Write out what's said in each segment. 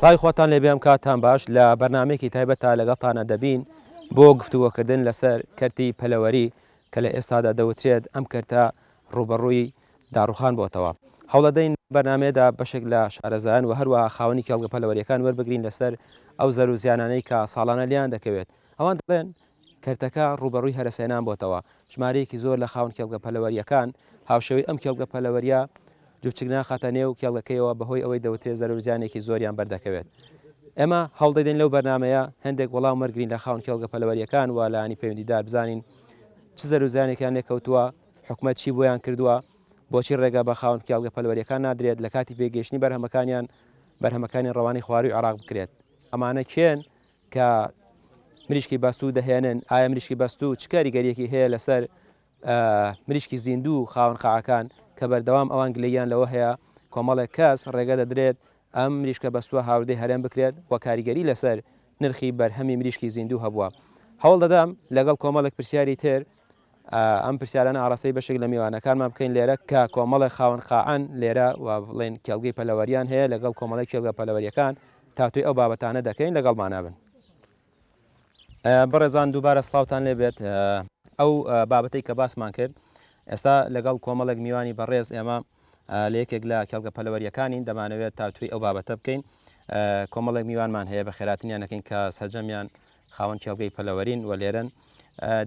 سڵاوی خۆتان لێبێ ئەم کاتتان باش لە بەرنمەیەکی تایبەتتا لەگەڵتانە دەبین بۆ گفتوگۆکردن لەسەر کەرتی پەلەوەری کە لە ئێستادا دەوترێت ئەم کەرتە ڕووبەڕووی داڕوخان بۆتەوە. هەوڵەدەین لەم بەرنامەیەدا بەشێک لە شارەزایان و هەروەها خاوەنی کێڵگە پەلەوەرییەکان وەربگرین لەسەر ئەو زەرر و زیانانەی کە ساڵانە لێیان دەکەوێت. ئەوان دەڵێن کەرتەکە ڕووبەڕووی هەرەسهێنان بۆتەوە. ژمارەیەکی زۆر لە خاوەن کێڵگە پەلەوەرییەکان هاوشێوەی ئەم کێڵگە پەلەوەرییە جوچک ناخاتە نێو کێڵگەکەیەوە بەهۆی ئەوەی دەوترێت زەرەر و زیانێکی زۆریان بەردەکەوێت. ئێمە هەوڵدەدەین لەو بەرنامەیە هەندێک وەڵام وەرگرین لە خاوەن کێڵگە پەلەوەرییەکان و لایەنی پەیوەندیدار بزانین چ زەرەر و زیانێکیان لێکەوتووە، حکومەت چی بۆیان کردووە، بۆچی ڕێگە بە خاوەن کێڵگە پەلوەریەکان نادرێت لە کاتی پێگەیشتنی بەرهەمەکانیان بەرهەمەکانی ڕەوانەی خواروی عێراق بکرێت؟ ئەمانە کێن کە مریشکی بەستوو دەهێنن؟ ئایا مریشکی بەستوو چ کاریگەریەکی هەیە لەسەر مریشکی زیندوو خاوەن قاعەکان کە بەردەوام ئەوان گلەییان لەوە هەیە کۆمەڵێک کەس ڕێگە دەدرێت ئەم مریشکە بەستووە هاوردەی هەرێم بکرێت و کاریگەری لەسەر نرخی بەرهەمی مریشکی زیندوو هەبووە. هەوڵ دەدەم لەگەڵ کۆمەڵێک پرسیاری تر ئەم پرسیارانە ئاڕاستەی بەشێک لە میوانەکانمان بکەین لێرە کە کۆمەڵێک خاوەن قاعەن لێرە و بڵێن کێڵگەی پەلەوەریان هەیە لەگەڵ کۆمەڵی کێڵگە پەلەوەریەکان تاوتوێی ئەو بابەتانە دەکەین لەگەڵمانە بن. بەڕێزان دووبارە سڵاوتان لێ بێت ئەو بابەتەی کە باسمان کرد ئێستا لەگەڵ کۆمەڵێک میوانی بەڕێز ئێمە لە یەکێک لە کێڵگە پەلەوەریەکانین دەمانەوێت تاوتوێی ئەو بابەتە بکەین کۆمەڵێک میوانمان هەیە بە خێراتنیان نەکەین کە سەرجەمیان خاوەن کێڵگەی پەلەوەرین و لێرەن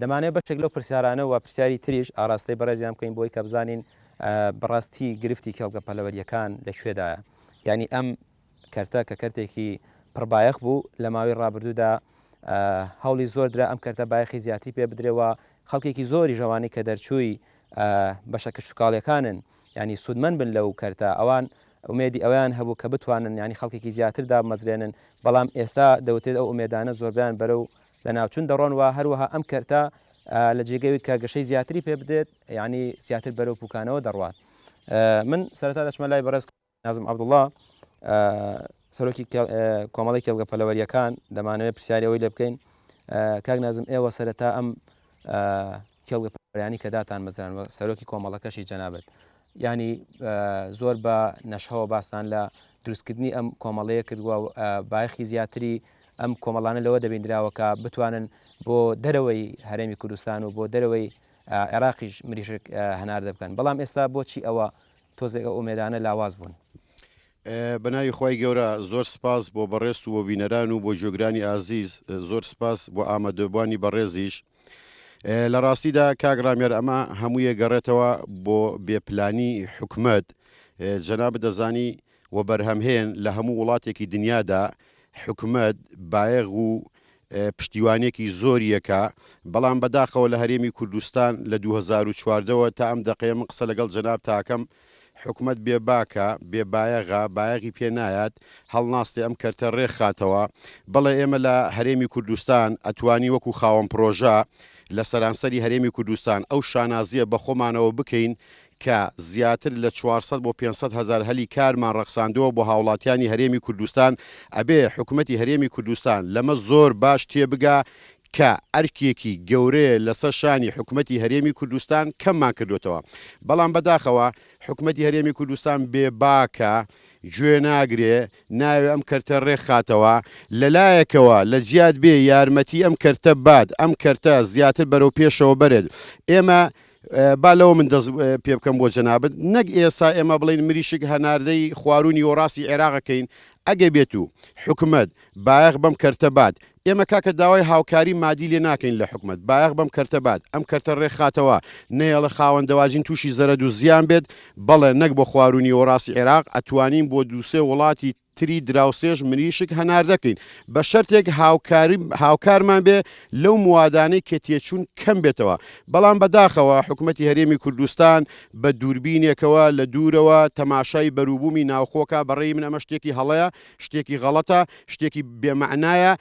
دەمانەوێت بەشێک لەو پرسیارانە و پرسیاری تریش ئاراستەی بەڕێزیان بکەین بۆی کە بزانین بەڕاستی گرفتی کێڵگە پەلەوەریەکان لە کوێدایە یعنی ئەم کەرتە کە کەرتێکی پڕبایەخ بوو لە ماوەی ڕابردوودا هەوڵی زۆر درا ئەم کەرتە بایەخی زیاتری پێ بدرێ و خەڵکێکی زۆری ژەوانی کە دەرچووی بەشە کشتوکاڵیەکانن ینی سوودمەند بن لەو کەرتە ئەوان ئومێدی ئەویان هەبوو کە بتوانن ینی خەڵکێکی زیاتر دابمەزرێنن بەڵام ئێستا دەوترێت ئەو ئومێدانە زۆربیان بەرەو لە ناوچون دەڕۆن و هەروەها ئەم کەرتە لە جێگەوی کە گەشەی زیاتری پێ بدێت ینی زیاتر بەرەو پوکانەوە دەڕوات من سەرەتا دەچمە لای بەڕێز نازم عەبدوڵا سەرۆکی کۆمەڵی کێڵگە پەلەوەریەکان دەمانەوێت پرسیاری ئەوەی لێ بکەین کاک نازم ئێوە سەرەتا ئەم کێڵگە پەلەوەریانی کە داتان مەزران و سەرۆکی کۆمەڵەکەشی جەنابەت ینی زۆر بە نەشهەوە باستان لە دروستکردنی ئەم کۆمەڵەیە کردووە بایەخی زیاتری ئەم کۆمەڵانە لەوە دەبیندراوە کە بتوانن بۆ دەرەوەی هەرێمی کوردستان و بۆ دەرەوەی عێراقیش مریشک هەناردە بکەن بەڵام ئێستا بۆچی ئەوە تۆزێک ئەو ئومێدانە لاواز بوون. بە ناوی خوای گەورە زۆر سپاس بۆ بەڕێزت و بۆ بینەران و بۆ گوێگرانی ئازیز زۆر سپاس بۆ ئامادەبوانی بەڕێزیش لە ڕاستیدا کاک ڕامیار ئەمە هەموویە گەڕێتەوە بۆ بێپلانی حکومەت جەنابت دەزانی و بەرهەمهێن لە هەموو وڵاتێکی دنیادا حکومەت بایەغ و پشتیوانیەکی زۆریەکە، بەڵام بەداخەوە لە هەرێمی کوردستان لە 2014 وە تا ئەم دەقەیە من قسە لەگەڵ جەنابتا ئەکەم حکومەت بێ باکە، بێ بایەغە، بایەغی پێ نایات، هەڵناستێ ئەم کەرتە ڕێکخاتەوە، بەڵێ ئێمە لە هەرێمی کوردستان ئەتوانی وەکو خاوەن پرۆژە لە سەرانسەری هەرێمی کوردستان ئەو شانازیە بە خۆمانەوە بکەین کە زیاتر لە 400 بۆ 500 هەزار هەلی کارمان ڕەخساندووە بۆ هاوڵاتیانی هەرێمی کوردستان، ئەبێ حکومەتی هەرێمی کوردستان لەمە زۆر باش تێبگا کە ئەرکێکی گەورەیە لەسەر شانی حکومەتی هەرێمی کوردستان کەممان کردۆتەوە بەڵام بەداخەوە حکومەتی هەرێمی کوردستان بێ باکە گوێ ناگرێ نایەوێ ئەم کەرتە ڕێکخاتەوە لەلایەکەوە لە جیات بێ یارمەتی ئەم کەرتە بات ئەم کەرتە زیاتر بەرەو پێشەوە بەرێت ئێمە با لەوە من دەست پێ بکەم بۆ جەنابت نەک ئێسا ئێمە بڵێین مریشک هەناردەی خواروو نیوەڕاستی عێراق ئەکەین ئەگە بێت و حکومەت بایەخ بەم کەرتە بات ئێمە کاکە داوای هاوکاری مادی لێ ناکەین لە حکومەت بایەخ بەم کەرتە بات ئەم کەرتە ڕێکخاتەوە نەیەڵێ خاوەن دەواجین تووشی زەرەد و زیان بێت بەڵێ نەک بۆ خواروو نیوەڕاستی عێراق ئەتوانین بۆ دووسێ وڵاتی تری دراوسێش مریشک هەناردەکەین بە شەرتێک هاوکاری هاوکارمان بێ لەو موادانەی کە تێچوون کەم بێتەوە بەڵام بەداخەوە حکومەتی هەرێمی کوردستان بە دووربینێکەوە لە دوورەوە تەماشای بەروبوومی ناوخۆکە بەڕێی من ئەمە شتێکی هەڵەیە شتێکی غەڵەتە شتێکی بێمەعنایە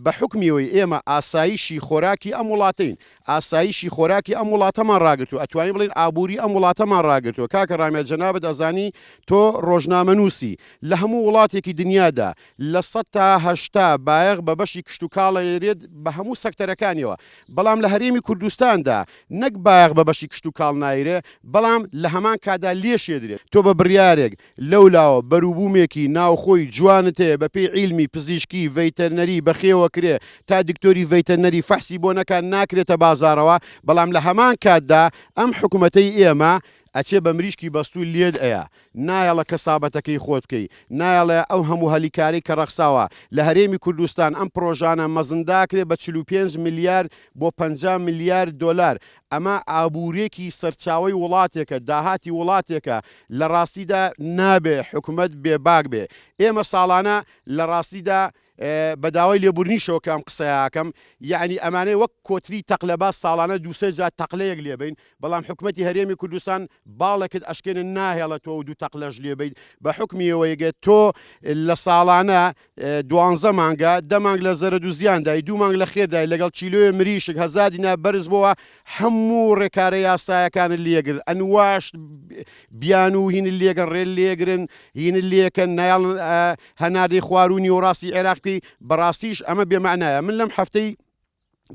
بە حوکمیەوەی ئێمە ئاسایشی خۆراکی ئەم وڵاتەین ئاسایشی خۆراکی ئەم وڵاتەمان ڕاگرتووە، ئەتوانین بڵێین ئابووری ئەم وڵاتەمان ڕاگرتووە، کاکە ڕامیار جەنابت ئەزانی تۆ ڕۆژنامەنووسی، لە هەموو وڵاتێک. وڵاتێکی دنیادا 80% بایەخ بە بەشی کشتوکاڵ ئەیرێت بە هەموو سەکتەرەکانیەوە، بەڵام لە هەرێمی کوردستاندا نەک بایەخ بە بەشی کشتوکاڵ نایرێ، بەڵام لە هەمان کاتدا لێشێدرێت. تۆ بە بڕیارێک لەولاوە بەروبوومێکی ناوخۆی جوانت هەیە بە پێی عیلمی پزیشکی ڤەیتەرنەری بەخێوەکرێ تا دکتۆری ڤەیتەرنەری فەحسی بۆ نەکا ناکرێتە بازاڕەوە، بەڵام لە هەمان کاتدا ئەم حکومەتەی ئێمە ئەچێ بە مریشکی بەستوو لێت ئەیا نایەڵە کەسابەتەکەی خۆت بکەی، نایەڵێ ئەو هەموو هەلی کارەی کە ڕەخساوە لە هەرێمی کوردستان ئەم پڕۆژانە مەزنداکرێ بە 45 ملیار بۆ 50 ملیار دۆلار، ئەمە ئابوورێکی سەرچاوەی وڵاتێکە، داهاتی وڵاتێکە، لە ڕاستیدا نابێ حکومەت بێباک بێ. ئێمە ساڵانە لە ڕاستیدا بە داوای لێبوورنیشەوە کە ئەم قسەیە ئەکەم، یەعنی ئەمانەی وەک کۆتری تەقلەباز ساڵانە دوو سێ جار تەقلەیەک لێبەین، بەڵام حکومەتی هەرێمی کوردستان باڵێکت ئەشکێنێ ناهێڵێ تۆ ئەو دوو تەقلەش لێبەیت، بە حوکمی ئەوەی گە تۆ لە ساڵانە دوانزە مانگە، دە مانگ لە زەرەد و زیاندای، دوو مانگ لە خێردای، لەگەڵ کیلۆیە مریشک هەزار دینار بەرز بۆوە، هەموو ڕێکارە یاسایەکانت لێگرن، ئەنواشت بیانوو هینت لێگەن، ڕێت لێگرن، هینت لێکەن، نایەڵن هەناردەی خواروو نیوەڕاستی عێراق بکەی، بەڕاستیش ئەمە بێ مەعنایە، من لەم هەفتەی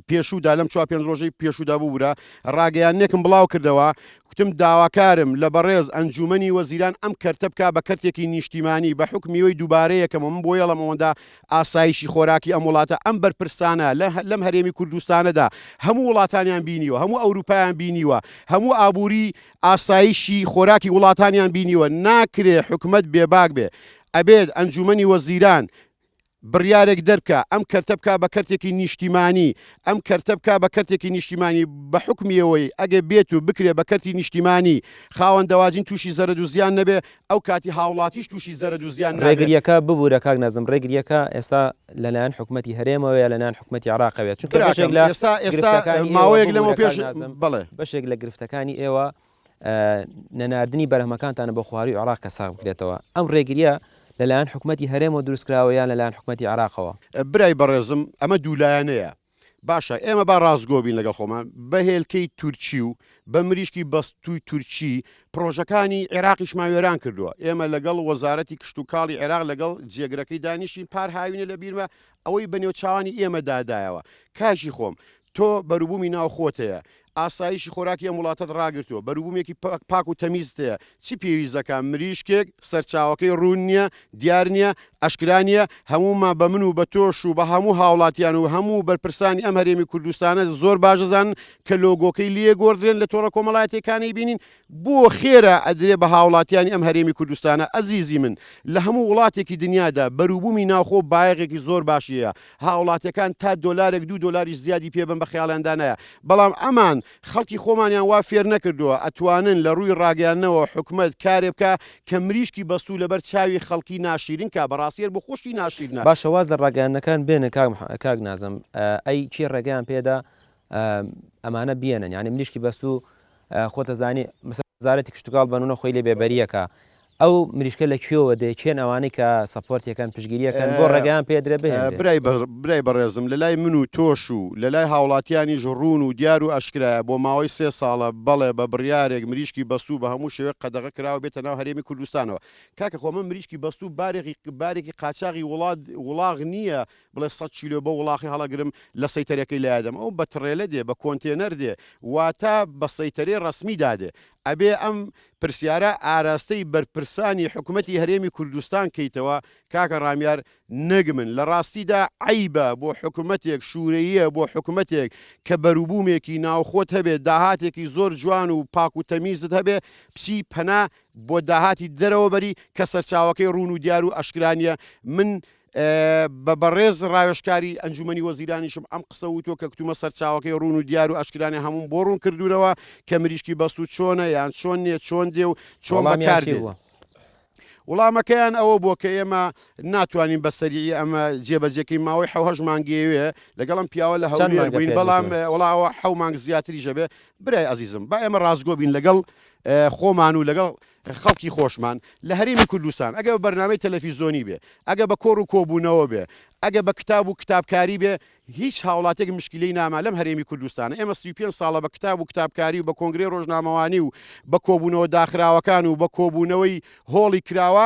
پێشوودا لەم چوار پێنج ڕۆژەی پێشوودا ببورە ڕاگەیاندنێکم بڵاو کردەوە کوتم داواکارم لە بەڕێز ئەنجومەنی وەزیران ئەم کەرتە بکا بە کەرتێکی نیشتیمانی بە حوکمیەوەی دووبارەیەکەمە من بۆ یەڵم ئەوەندە ئاسایشی خۆراکی ئەم وڵاتە ئەم بەرپرسانە لەم هەرێمی کوردستانەدا هەموو وڵاتانیان بینیوە هەموو ئەوروپایان بینیوە هەموو ئابووری ئاسایشی خۆراکی وڵاتانیان بینیوە ناکرێ حکومەت بێباک بێ ئەبێت ئەنجومەنی وەزیران بڕیارێک دەربکا، ئەم کەرتە بکا بە کەرتێکی نیشتیمانی، ئەم کەرتە بکا بە کەرتێکی نیشتیمانی بە حوکمی ئەوەی ئەگەر بێت و بکرێ بە کەرتی نیشتیمانی خاوەن دەواجین تووشی زەرەد و زیان نەبێ، ئەو کاتی هاوڵاتیش تووشی زەرەد و زیان نابێ. ڕێگرییەکە، ببورە کاک نازم، ڕێگرییەکە ئێستا لە لایەن حکومەتی هەرێمەوە یا لە لایەن حکومەتی عێراقەوە؟ چونکە بەشێک براکەم لە ئێستا ئێستا گرفتەکانی ئێوە، ماوەیەک ببورە لەمەو کاک پێش نازم، بەڵێ. بەشێک لە گرفتەکانی ئێوە نەناردنی بەرهەمەکانتانە بۆ خوارووی عێراق کە ساغ بکرێتەوە، ئەم ڕێگرییە لەلایەن حکومەتی هەرێمەوە دروستکراوە یان لەلایەن حکومەتی عێراقەوە؟ برای بەڕێزم ئەمە دوولایەنەیە باشە ئێمە با ڕاستگۆ بین لەگەڵ خۆمان بە هێلکەی تورکی و بە مریشکی بەستووی تورکی پڕۆژەکانی عێراقیشمان وێران کردووە ئێمە لەگەڵ وەزارەتی کشتوکاڵی عێراق لەگەڵ جێگرەکەی دانیشتین پار هاوینە لە بیرمە ئەوەی بە نێوچاوانی ئێمە دادایەوە کاکی خۆم تۆ بەروبوومی ناو خۆت هەیە، ئاسایشی خۆراکی ئەم وڵاتەت ڕاگرتووە، بەروبوومێکی پاک و تەمیزت هەیە، چی پێویست دەکا مریشکێک سەرچاوەکەی ڕوون نییە، دیار نییە، ئەشکرا نییە، هەموومان بە من و بە تۆش و بە هەموو هاوڵاتیان و هەموو بەرپرسانی ئەم هەرێمی کوردستانە زۆر باش دەزانن کە لۆگۆکەی لێ گۆڕدرێن لە تۆڕە کۆمەڵایەتیەکانی بینین بۆ خێرە ئەدرێ بە هاوڵاتیانی ئەم هەرێمی کوردستانە ئەزیزی من لە هەموو وڵاتێکی دنیادا بەروبومی ناوخۆ بایەغێکی زۆر باشی هەیە هاوڵاتیەکان تا دۆلارێک دوو دۆلاریش زیادی پێ بەن بە خەیاڵیاندا نایە بەڵام ئەمان خەڵکی خۆمانیان وا فێر نەکردووە ئەتوانن لە ڕووی ڕاگەیاندنەوە حکومەت کارێ بکا کە مریشکی بەستوو لەبەر چاوی خەڵکی ناشیرین کا بەڕاستی هەر بۆ خۆشی ناشیرنە. باشە واز لە ڕاگەیاندنەکان بێنە کاک نازم ئەی کێ ڕێگەیان پێدا ئەمانە بیێنن یانی مریشکی بەستوو خۆتەزانی مەسەلەن وەزارەتی کشتوکاڵ بەنونە خۆی لێ بێبەریەکە ئەو مریشکە لە کوێوە دێ کێن ئەوانەی کە سەپۆرتیەکەن پشگیریەکەن بۆ ڕێگەیان پێدرێ بهێنرێ؟ برای برای بەڕێزم لە لای من و تۆش و لە لای هاوڵاتیانیش ڕوون و دیار و ئەشکرایە بۆ ماوەی سێ ساڵە بەڵێ بە بڕیارێک مریشکی بەستوو بە هەموو شێوەیەک قەدەغە کراوە بێتە ناو هەرێمی کوردستانەوە کاکە خۆ ئەمە مریشکی بەستوو بارێکی بارێکی قاچاغی وڵات وڵاغ نییە بڵێ سەت کیلۆ بەو وڵاخی هەڵەگرم لە سەیتەرەکەی لایەدەم ئەو بە تڕێلە دێ بە کۆنتێنەر دێ واتە بە سەیتەرەی ڕەسمی دادێ ئەبێ ئەم پرسیارە ئاراستەی بەرپرسانی حکومەتی هەرێمی کوردستان کەیتەوە کاکە ڕامیار نەک من لە ڕاستیدا عەیبە بۆ حکومەتێک شورەییە بۆ حکومەتێک کە بەروبومێکی ناوخۆت هەبێ داهاتێکی زۆر جوان و پاک و تەمیزت هەبێ بچی پەنا بۆ داهاتی دەرەوە بەری کە سەرچاوەکەی ڕوون و دیار و ئەشکرا نیە من بە بەڕێز ڕاوێژکاری ئەنجومەنی وەزیرانیشم ئەم قسە وتووە کە کتومە سەرچاوەکەی ڕوون و دیار و ئاشکرانە هەمووم بۆ ڕوون کردوونەوە کە مریشکی بەستوو چۆنە یان چۆن نییە چۆن دێ و چۆن وەڵامیان بەکار چی دێت. بووە؟ وڵامەکەیان ئەوە بووە کە ئێمە ناتوانین بە سەریعی ئەمە جێبەجێکەین ماوەی حەو هەشت مانگەیەوێ لەگەڵ ئەم پیاوە لە چەند هەولێر مانگە بووین پێت بەڵام وتوون؟ وەڵا ئەوە حەو مانگ زیاتریش ئەبێ برای ئەزیزم با ئێمە ڕاستگۆ بین لەگەڵ خۆمان و لەگەڵ خەڵکی خۆشمان لە هەرێمی کوردستان ئەگەر بە بەرنامەی تەلەفیزۆنی بێ، ئەگەر بە کۆڕ و کۆبوونەوە بێ، ئەگەر بە کتاب و کتابکاری بێ، هیچ هاوڵاتیەک مشکیلەی ناما لەم هەرێمی کوردستانە. ئێمە 35 ساڵە بە کتاب و کتابکاری و بە کۆنگرەی ڕۆژنامەوانی و بە کۆبوونەوە داخراوەکان و بە کۆبوونەوەی هۆڵی کراوە،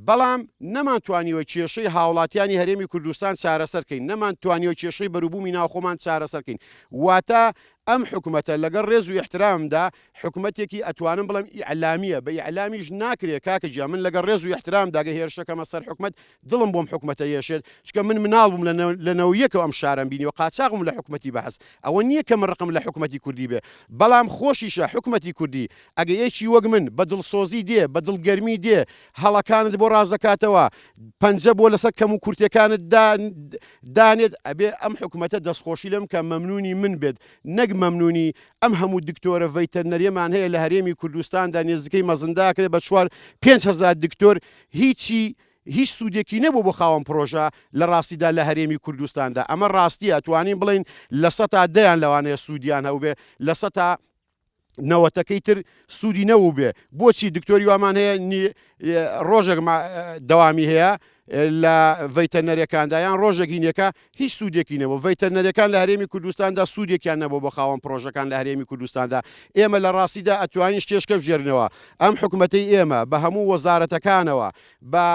بەڵام نەمانتوانیوە کێشەی هاوڵاتیانی هەرێمی کوردستان چارەسەر کەین، نەمانتوانیوە کێشەی بەروبوومی ناوخۆمان چارەسەر کەین. واتە ئەم حکومەتە لەگەڵ ڕێز و ئیحترامدا حکومەتێکی ئەتوانم بڵێم ئیعلامییە، بە ئیعلامیش ناکرێ کاکە گیان، من لەگەڵ ڕێز و ئیحترامدا گەر هێرشەکەمە سەر حکومەت دڵم بۆم حکومەتە یەشێت، چونکە من مناڵ بووم لە نەوەیەکەوە ئەم شارەم بینیوە، قاچاغ بووم لە حکومەتی بەعس، ئەوە نییە کە من ڕقم لە حکومەتی کوردی بێ، بەڵام خۆشیشە حکومەتی کوردی ئەگە یەکی وەک من بە دڵسۆزی دێ، بە دڵگەرمی دێ، هەڵەکانت بۆ ڕاست دەکاتەوە، پەنجە بۆ لەسەر کەموکورتیەکانت دانێت، ئەبێ ئەم حکومەتە دەستخۆشی لێم بکا مەمنونی من بێت، نەک مەمنونی ئەم هەموو دکتۆرە ڤەیتەرنەریەمان هەیە لە هەرێمی کوردستاندا نێزیکەی مەزنداکرێ بە چوار 5000 دکتۆر هیچی هیچ سوودێکی نەبوو بۆ خاوەن پرۆژە لە ڕاستیدا لە هەرێمی کوردستاندا ئەمە ڕاستیە توانین بڵین لە سەتا دەیان لەوانەیە سوودیان هەبووبێ لە سەتا نەوەتەکەی تر سوودی نەبووبێ بۆچی دکتۆری وامان هەیە ڕۆژێک دەوامی هەیە لە ڤەیتەرنەرەکاندا یان ڕۆژێک هینەکە هیچ سوودێکی نەبوو ڤەیتەرنەرەکان لە هەرێمی کوردستاندا سوودێکیان نەبوو بۆ خاوەن پرۆژەکان لە هەرێمی کوردستاندا ئێمە لە ڕاستیدا ئەتوانین شتێشکە بژێرنەوە ئەم حکومەتەی ئێمە بە هەموو وەزارەتەکانەوە بە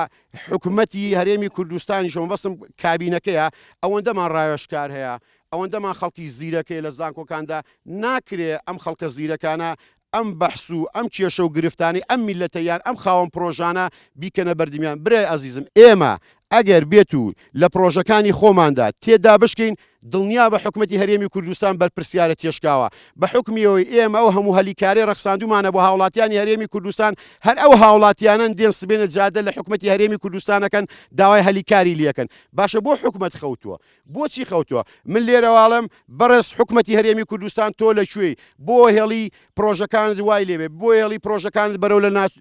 حکومەتی هەرێمی کوردستانیشەوە بەسم کابینەکەیە ئەوەندەمان ڕاوێژکار هەیە ئەوەندەمان خەڵکی زیرەک هەیە لە زانکۆکاندا، ناکرێ ئەم خەڵکە زیرەکانە ئەم بەحس و ئەم کێشە و گرفتانەی ئەم میللەتە یان ئەم خاوەن پرۆژانە بیکەنە بەردمیان. برای ئازیزم ئێمە ئەگەر بێت و لە پرۆژەکانی خۆماندا تێدا بشکێین دڵنیابە حکومەتی هەرێمی کوردستان بەرپرسیارە تێشکاوە بە حوکمی ئەوەی ئێمە ئەو هەموو هەلی کارەی ڕەخساندوومانە بۆ هاوڵاتیانی هەرێمی کوردستان هەر ئەو هاوڵاتیانەن دێن سبێنە جادە لە حکومەتی هەرێمی کوردستان ئەکەن داوای هەلی کاری لێکەن باشە بۆ حکومەت خەوتووە بۆچی خەوتووە؟ من لێرەوە ئەڵێم بەڕێز حکومەتی هەرێمی کوردستان تۆ لە کوێی؟ بۆ هێڵی پرۆژەکانت وای لێبێ؟ بۆ هێڵی پرۆژەکانت بەرەو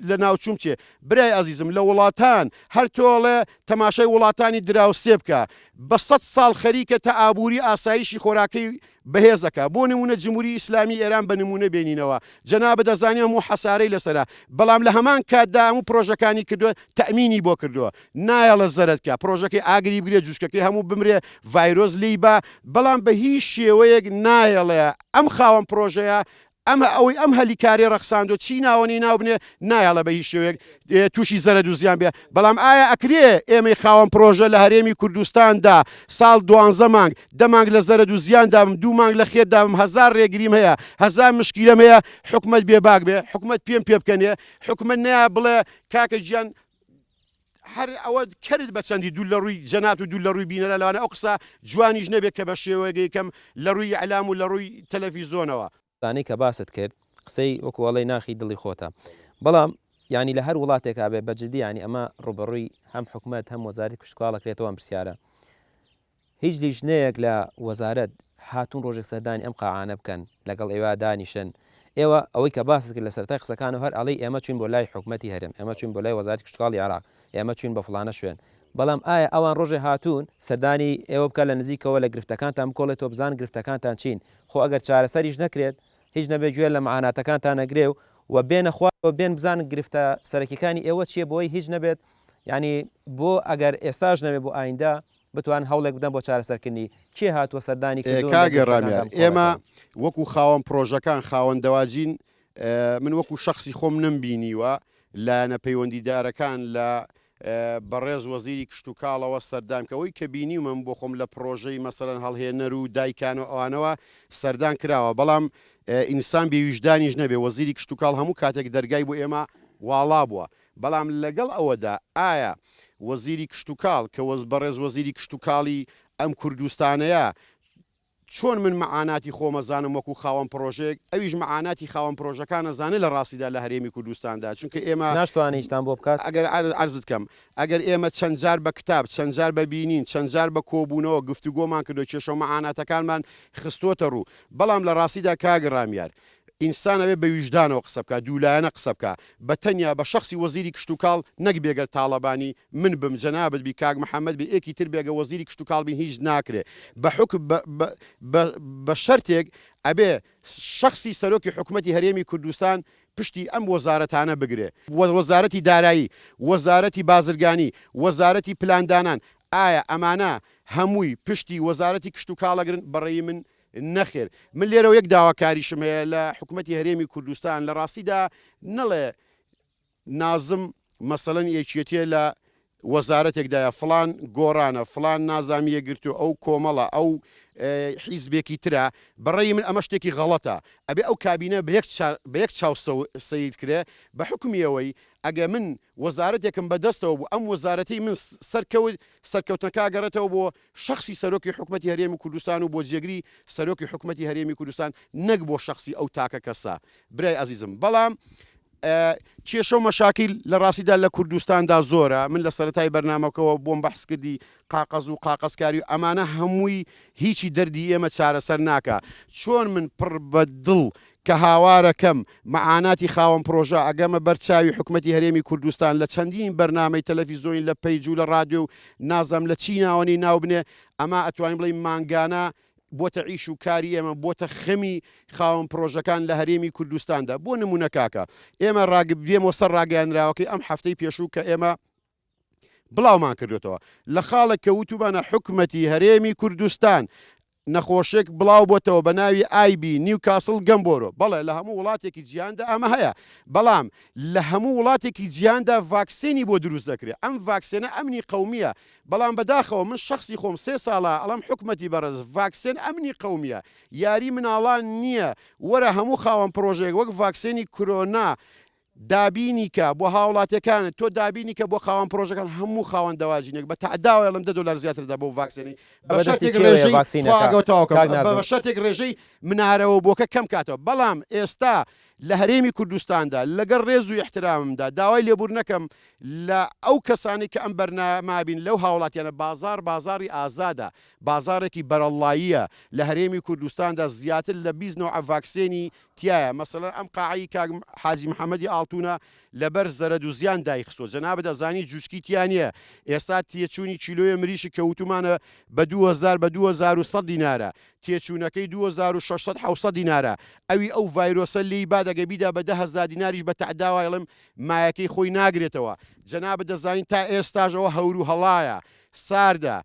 لە ناوچوون بچێ؟ برای ئازیزم لە وڵاتان هەر تۆ ئەڵێ تەماشای وڵاتانی دراوسێ بکە بە سەد ساڵ خەریکە تا ئابووری ئاسایشی خۆراکەی بەهێز ئەکا بۆ نموونە جمهوری ئیسلامی ئێران بە نموونە بێنینەوە جەنابت ئەزانی هەموو حەسارەی لەسەرە بەڵام لە هەمان کاتدا هەموو پرۆژەکانی کردووە تەئمینی بۆ کردووە نایەڵێ زەرەد کا پرۆژەکەی ئاگری بگرێ جوچکەکەی هەموو بمرێ ڤایرۆس لێی با بەڵام بە هیچ شێوەیەک نایەڵێ ئەم خاوەن پرۆژەیە ئەمە ئەوەی ئەم هەلی کارەی ڕەخساندوە چی ناوەنی ناو بنێ نایەڵێ بە هیچ شێوەیەک تووشی زەرەد و زیان بێ بەڵام ئایا ئەکرێ ئێمەی خاوەن پرۆژە لە هەرێمی کوردستاندا ساڵ دوانزە مانگ دە مانگ لە زەرەد و زیاندا بم دوو مانگ لە خێردا بم هەزار ڕێگریم هەیە هەزار مشکیلەم هەیە حکومەت بێباک بێ حکومەت پێم پێ بکەنێ حکومەت نەیا بڵێ کاکە گیان هەر ئەوە کەرت بە چەندی دوور لە ڕووی جەنابت و دوور لە ڕووی بینەران لەوانە ئەو قسە جوانیش نەبێت کە بە شێوەیەک کەم لە ڕووی ئیعلام و لە ڕووی تەلەفیزۆنەوە. قسانەی کە باست کرد قسەی وەکو ئەڵێی ناخی دڵی خۆتە بەڵام یانی لە هەر وڵاتێکا بێ بە جدی یانی ئەمە ڕوبەڕووی هەم حکومەت هەم وەزارەتی کشتوکاڵ ئەکرێتەوە ئەم پرسیارە هیچ لیژنەیەک لە وەزارەت هاتوون ڕۆژێک سەردانی ئەم قاعانە بکەن لەگەڵ ئێوە دانیشن ئێوە ئەوەی کە باست کرد لە سەرەتای قسەکانەوە هەر ئەڵێی ئێمە چوین بۆ لای حکومەتی هەرێم ئێمە چوین بۆ لای وەزارەتی کشتوکاڵی عێراق ئێمە چوین بە فڵانە شوێن بەڵام ئایا ئەوان ڕۆژێ هاتوون سەردانی ئێوە بکە لە نزیکەوە لە گرفتەکانتان بکۆڵێتەوە بزان گرفتەکانتان چین خۆ ئەگەر چارەسەریش نەکرێت هیچ نەبێت گوێ لە معاناتەکانتان ئەگرێ و و بێنە خوارەوە بێن بزانن گرفتە سەرەکیەکانی ئێوە چیە بۆی هیچ نەبێت یانی بۆ ئەگەر ئێستاش نەبێت بۆ ئایندە بتوان هەوڵێک بدەن بۆ چارەسەرکردنی، کێ هاتووە سەردانی کردوون لە کاک ڕامیار گرفتەکانتان ئێمە بکۆڵێتەوە؟ وەکو خاوەن پڕۆژەکان خاوەن دەواجین من وەکو شەخسی خۆم نەمبینیوە لایەنە پەیوەندیدارەکان لە بەڕێز وەزیری کشتوکاڵەوە سەردان بکە ئەوەی کە بینیومە من بۆ خۆم لە پڕۆژەی مەسەلەن هەڵهێنەر و دایکان و ئەوانەوە سەردان کراوە بەڵام ئینسان بێ ویژدانیش نەبێ وەزیری کشتوکاڵ هەموو کاتێک دەرگای بۆ ئێمە واڵا بووە بەڵام لەگەڵ ئەوەدا ئایا وەزیری کشتوکاڵ کە وەز بەڕێز وەزیری کشتوکاڵی ئەم کوردستانەیە چۆن من مەعاناتی خۆم ئەزانم وەکو خاوەن پڕۆژەیەک ئەویش مەعاناتی خاوەن پڕۆژەکان ئەزانێ لە ڕاستیدا لە هەرێمی کوردستاندا چونکە ئێمە ناشتوانێ هیچتان بۆ بکات؟ ئەگەر عەرزت کەم ئەگەر ئێمە چەند جار بە کتاب چەند جار بە بینین چەند جار بە کۆبوونەوە گفتوگۆمان کردوە کێشەو مەعاناتەکانمان خستۆتە ڕوو بەڵام لە ڕاستیدا کاک ڕامیار ئینسان ئەبێ بە ویژدانەوە قسە بکا، دوولایەنە قسە بکا، بە تەنیا بە شەخسی وەزیری کشتوکاڵ نەک بێگەر تاڵەبانی، من بم، جەنابت بی، کاک محەمەد بی، ئێکی تر بێ گە وەزیری کشتوکاڵ بین هیچ ناکرێ بە حوکم بە بە بە بە شەرتێک ئەبێ شەخسی سەرۆکی حکومەتی هەرێمی کوردستان پشتی ئەم وەزارەتانە بگرێ، وەزارەتی دارایی، وەزارەتی بازرگانی، وەزارەتی پلاندانان، ئایا ئەمانە هەمووی پشتی وەزارەتی کشتوکاڵ ئەگرن؟ بە ڕێی من نەخێر. من لێرەوە یەک داواکاریشم هەیە لە حکومەتی هەرێمی کوردستان، لە ڕاستیدا نەڵێ نازم مەسەلەن یەکێتیە لە وەزارەتێکدایە فڵان گۆڕانە فڵان نازانم یەکگرتوو ئەو کۆمەڵە ئەو حیزبێکی ترە بەڕەئی من ئەمە شتێکی غەڵەتە ئەبێ ئەو کابینە بە یەک بە یەک چاو سەیر کرێ بە حوکمی ئەوەی ئەگە من وەزارەتێکم بە دەستەوە بوو ئەم وەزارەتەی من سەرکەوت سەرکەوتنەکە ئەگەڕێتەوە بۆ شەخسی سەرۆکی حکومەتی هەرێمی کوردستان و بۆ جێگری سەرۆکی حکومەتی هەرێمی کوردستان نەک بۆ شەخسی ئەو تاکە کەسە برای ئەزیزم بەڵام کێشە و مەشاکیل لە ڕاستیدا لە کوردستاندا زۆرە، من لە سەرەتای بەرنامەکەوە بۆم بەحس کردی قاقەز و قاقەزکاری و ئەمانە هەمووی هیچی دەردی ئێمە چارەسەر ناکا، چۆن من پڕ بە دڵ کە هاوارەکەم مەعاناتی خاوەن پرۆژە ئەگەمە بەر چاوی حکومەتی هەرێمی کوردستان لە چەندین بەرنامەی تەلەفیزۆنی لە پەیج و لە ڕادیۆ و نازانم لە چی ناوەنی ناو بنێ ئەما ئەتوانین بڵێین مانگانە بۆتە ئیش و کاری ئێمە، بۆتە خەمی خاوەن پرۆژەکان لە هەرێمی کوردستاندا. بۆ نموونە کاکە ئێمە بێمەوە سەر ڕاگەیەنراوەکەی ئەم هەفتەی پێشوو کە ئێمە بڵاومان کردوێتەوە لە خاڵێک کە وتومانە حکومەتی هەرێمی کوردستان نەخۆشێک بڵاو بۆتەوە بە ناوی ئایبی نیوکاسڵ گەمبۆرۆ بەڵێ لە هەموو وڵاتێکی جیهاندا ئەمە هەیە بەڵام لە هەموو وڵاتێکی جیهاندا ڤاکسینی بۆ دروست دەکرێت ئەم ڤاکسێنە ئەمنی قەومیە بەڵام بەداخەوە من شەخسی خۆم سێ ساڵە ئەڵێم حکومەتی بەڕێز ڤاکسێن ئەمنی قەومیە یاری مناڵان نیە وەرە هەموو خاوەن پرۆژەیەک وەک ڤاکسێنی کرۆنا دابینی کە بۆ هاوڵاتیەکانت تۆ دابینی کە بۆ خاوەن پرۆژەکان هەموو خاوەن دەواجینێک بە تەعداوە ئەڵێم دە دۆلار زیاتر دا بۆ ڤاکسێنی بە بەدەستی شەرتێک کێوەیە ڕێژەی خوا ڤاکسینەکە ئەگەر تەواو کەم کاک بە نازم؟ شەرتێک ڕێژەی منارەوە بۆکە کەم کاتەوە بەڵام ئێستا لە هەرێمی کوردستاندا لەگەڵ ڕێز و ئیحتراممدا داوای لێبوردنەکەم لە ئەو کەسانەی کە ئەم بەرنامە بین لەو هاوڵاتیانە بازاڕ بازاڕی ئازادە بازاڕێکی بەرەڵڵاییە لە هەرێمی کوردستاندا زیاتر لە 20 نەوعە ڤاکسێنی تیایە مەسەلەن ئەم قاعەی کاک حاجی محەمەدی ئاڵتونە لەبەر زەرەد و زیان دایخستوە جەنابت ئەزانی جوچکی تیا نیە ئێستا تێچوونی کیلۆیە مریشک کە وتومانە بە 2000 بە 2100 دینارە تێچوونەکەی 2600 700 دینارە ئەوی ئەو ڤایرۆسە لێی بات ئەگەر بیدا بە 10000 دیناریش بە تەعداوە ئەڵێم مایەکەی خۆی ناگرێتەوە جەنابت دەزانی تا ئێستاش ئەوە هەورو هەڵایە ساردە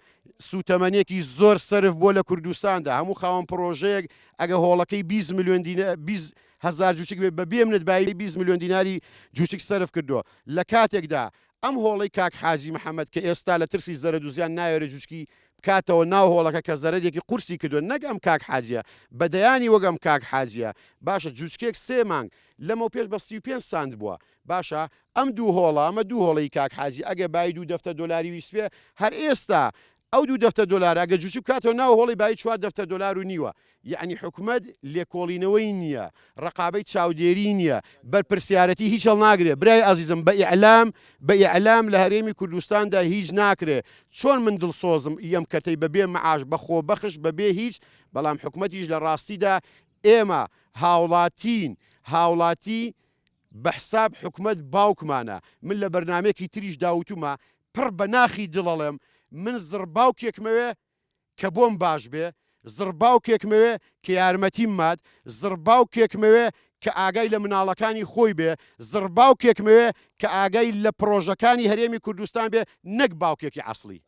سوتەمەنیەکی زۆر سەرف بووە لە کوردستاندا هەموو خاوەن پڕۆژەیەک ئەگە هۆڵەکەی 20 ملیۆن دینار 20 هەزار جوچک بێت بە بێ منەت بایی 20 ملیۆن دیناری جوچک سەرف کردووە لە کاتێکدا ئەم هۆڵەی کاک حاجی محەمەد کە ئێستا لە ترسی زەرەد و زیان نایەوێت جوچکی بکاتەوە ناو هۆڵەکە کە زەرەدێکی قورسی کردووە نەک ئەم کاک حاجیە بە دەیانی وەک ئەم کاک حاجیە باشە جوچکێک سێ مانگ لەمەوپێش بە 35 سانت بووە باشە ئەم دوو هۆڵە ئەمە دوو هۆڵەی کاک حاجی ئەگەر بایی دوو دەفتەر دۆلاری ویستبێ هەر ئێستا ئەو دوو دەفتەر دۆلارە ئەگەر جوچک بکاتەوە ناو هۆڵی بایی چوار دەفتەر دۆلار و نیوە یەعنی حکومەت لێکۆڵینەوەی نییە ڕەقابەی چاودێری نییە بەرپرسیارەتی هیچ هەڵناگرێ برای ئازیزم بە ئیعلام بە ئیعلام لە هەرێمی کوردستاندا هیچ ناکرێ چۆن من دڵسۆزم ئیەم کەرتەی بە بێ معاش بە خۆبەخش بە بێ هیچ بەڵام حکومەتیش لە ڕاستیدا ئێمە هاوڵاتین هاوڵاتی بە حساب حکومەت باوکمانە من لە بەرنامەیەکی تریشدا وتومە پڕ بە ناخی دڵ ئەڵێم من زڕباوکێکمەوێ کە بۆم باش بێ زڕباوکێکمەوێ کە یارمەتیم مات زڕباوکێکمەوێ کە ئاگای لە مناڵەکانی خۆی بێ زڕباوکێکمەوێ کە ئاگای لە پڕۆژەکانی هەرێمی کوردستان بێ نەک باوکێکی عەسڵی.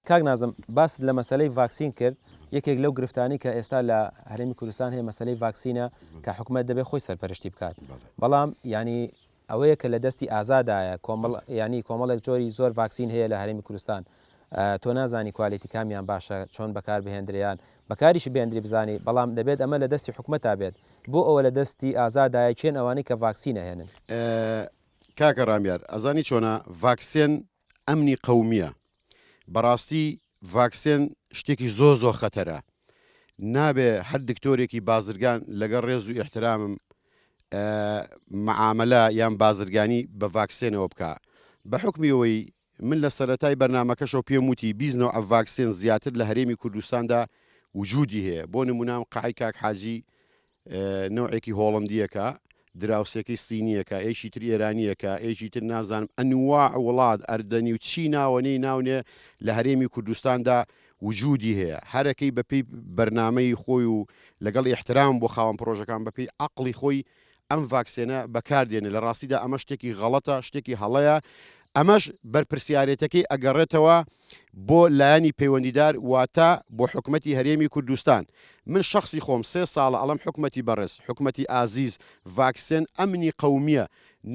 کاک نازم باست لە مەسەلەی ڤاکسین کرد، یەکێک لەو گرفتانەی کە ئێستا لە هەرێمی کوردستان هەیە مەسەلەی ڤاکسینە کە حکومەت دەبێت خۆی سەرپەرشتی بکات بەڵام یانی ئەوەیە کە لە دەستی ئازادایە کۆمەڵ یانی کۆمەڵێک جۆری زۆر ڤاکسین هەیە لە هەرێمی کوردستان تۆ نازانی quality کامیان باشە چۆن بەکار بهێندریان بەکاریش بێندری بزانی بەڵام دەبێت ئەمە لە دەستی حکومەتا بێت بۆ ئەوە لە دەستی ئازادایە کێن ئەوانەی کە ڤاکسین ئەهێنن؟ کاکە ڕامیار ئەزانی چۆنە ڤاکسێن ئەمنی قەومیە بەڕاستی ڤاکسێن شتێکی زۆر زۆر خەتەرە نابێ هەر دکتۆرێکی بازرگان لەگەڵ ڕێز و ئیحترامم معاملە یان بازرگانی بە ڤاکسێنەوە بکە بە حکمی ئەوەی من لە سەرەتای بەرنمەکەشەوە پێم وتی بیست نەوع ڤاکسێن زیاتر لە هەرێمی کوردستاندا وجودی هەیە بۆ نمونام قەعی کاک حاجی نەوعێکی هۆڵندیەکە دراوسێکەی سینیەکە ئێکی تر ئێرانیەکە ئێکی تر نازانم ئەنواع وڵات ئەردەنی و چی ناوەنەی ناونێ لە هەرێمی کوردستاندا وجودی هەیە هەرەکەی بەپێی بەرنامەی خۆی و لەگەڵ ئیحترام بۆ خاوەن پرۆژەکان بەپێی عەقڵی خۆی ئەم ڤاکسێنە بەکار دێنێ لە ڕاستیدا ئەمە شتێکی غەڵەتە شتێکی هەڵەیە ئەمەش بەرپرسیارێتەکەی ئەگەڕێتەوە بۆ لایەنی پەیوەندیدار واتە بۆ حکومەتی هەرێمی کوردستان من شەخسی خۆم سێ ساڵە ئەڵێم حکومەتی بەڕێز حکومەتی ئازیز ڤاکسێن ئەمنی قەومیە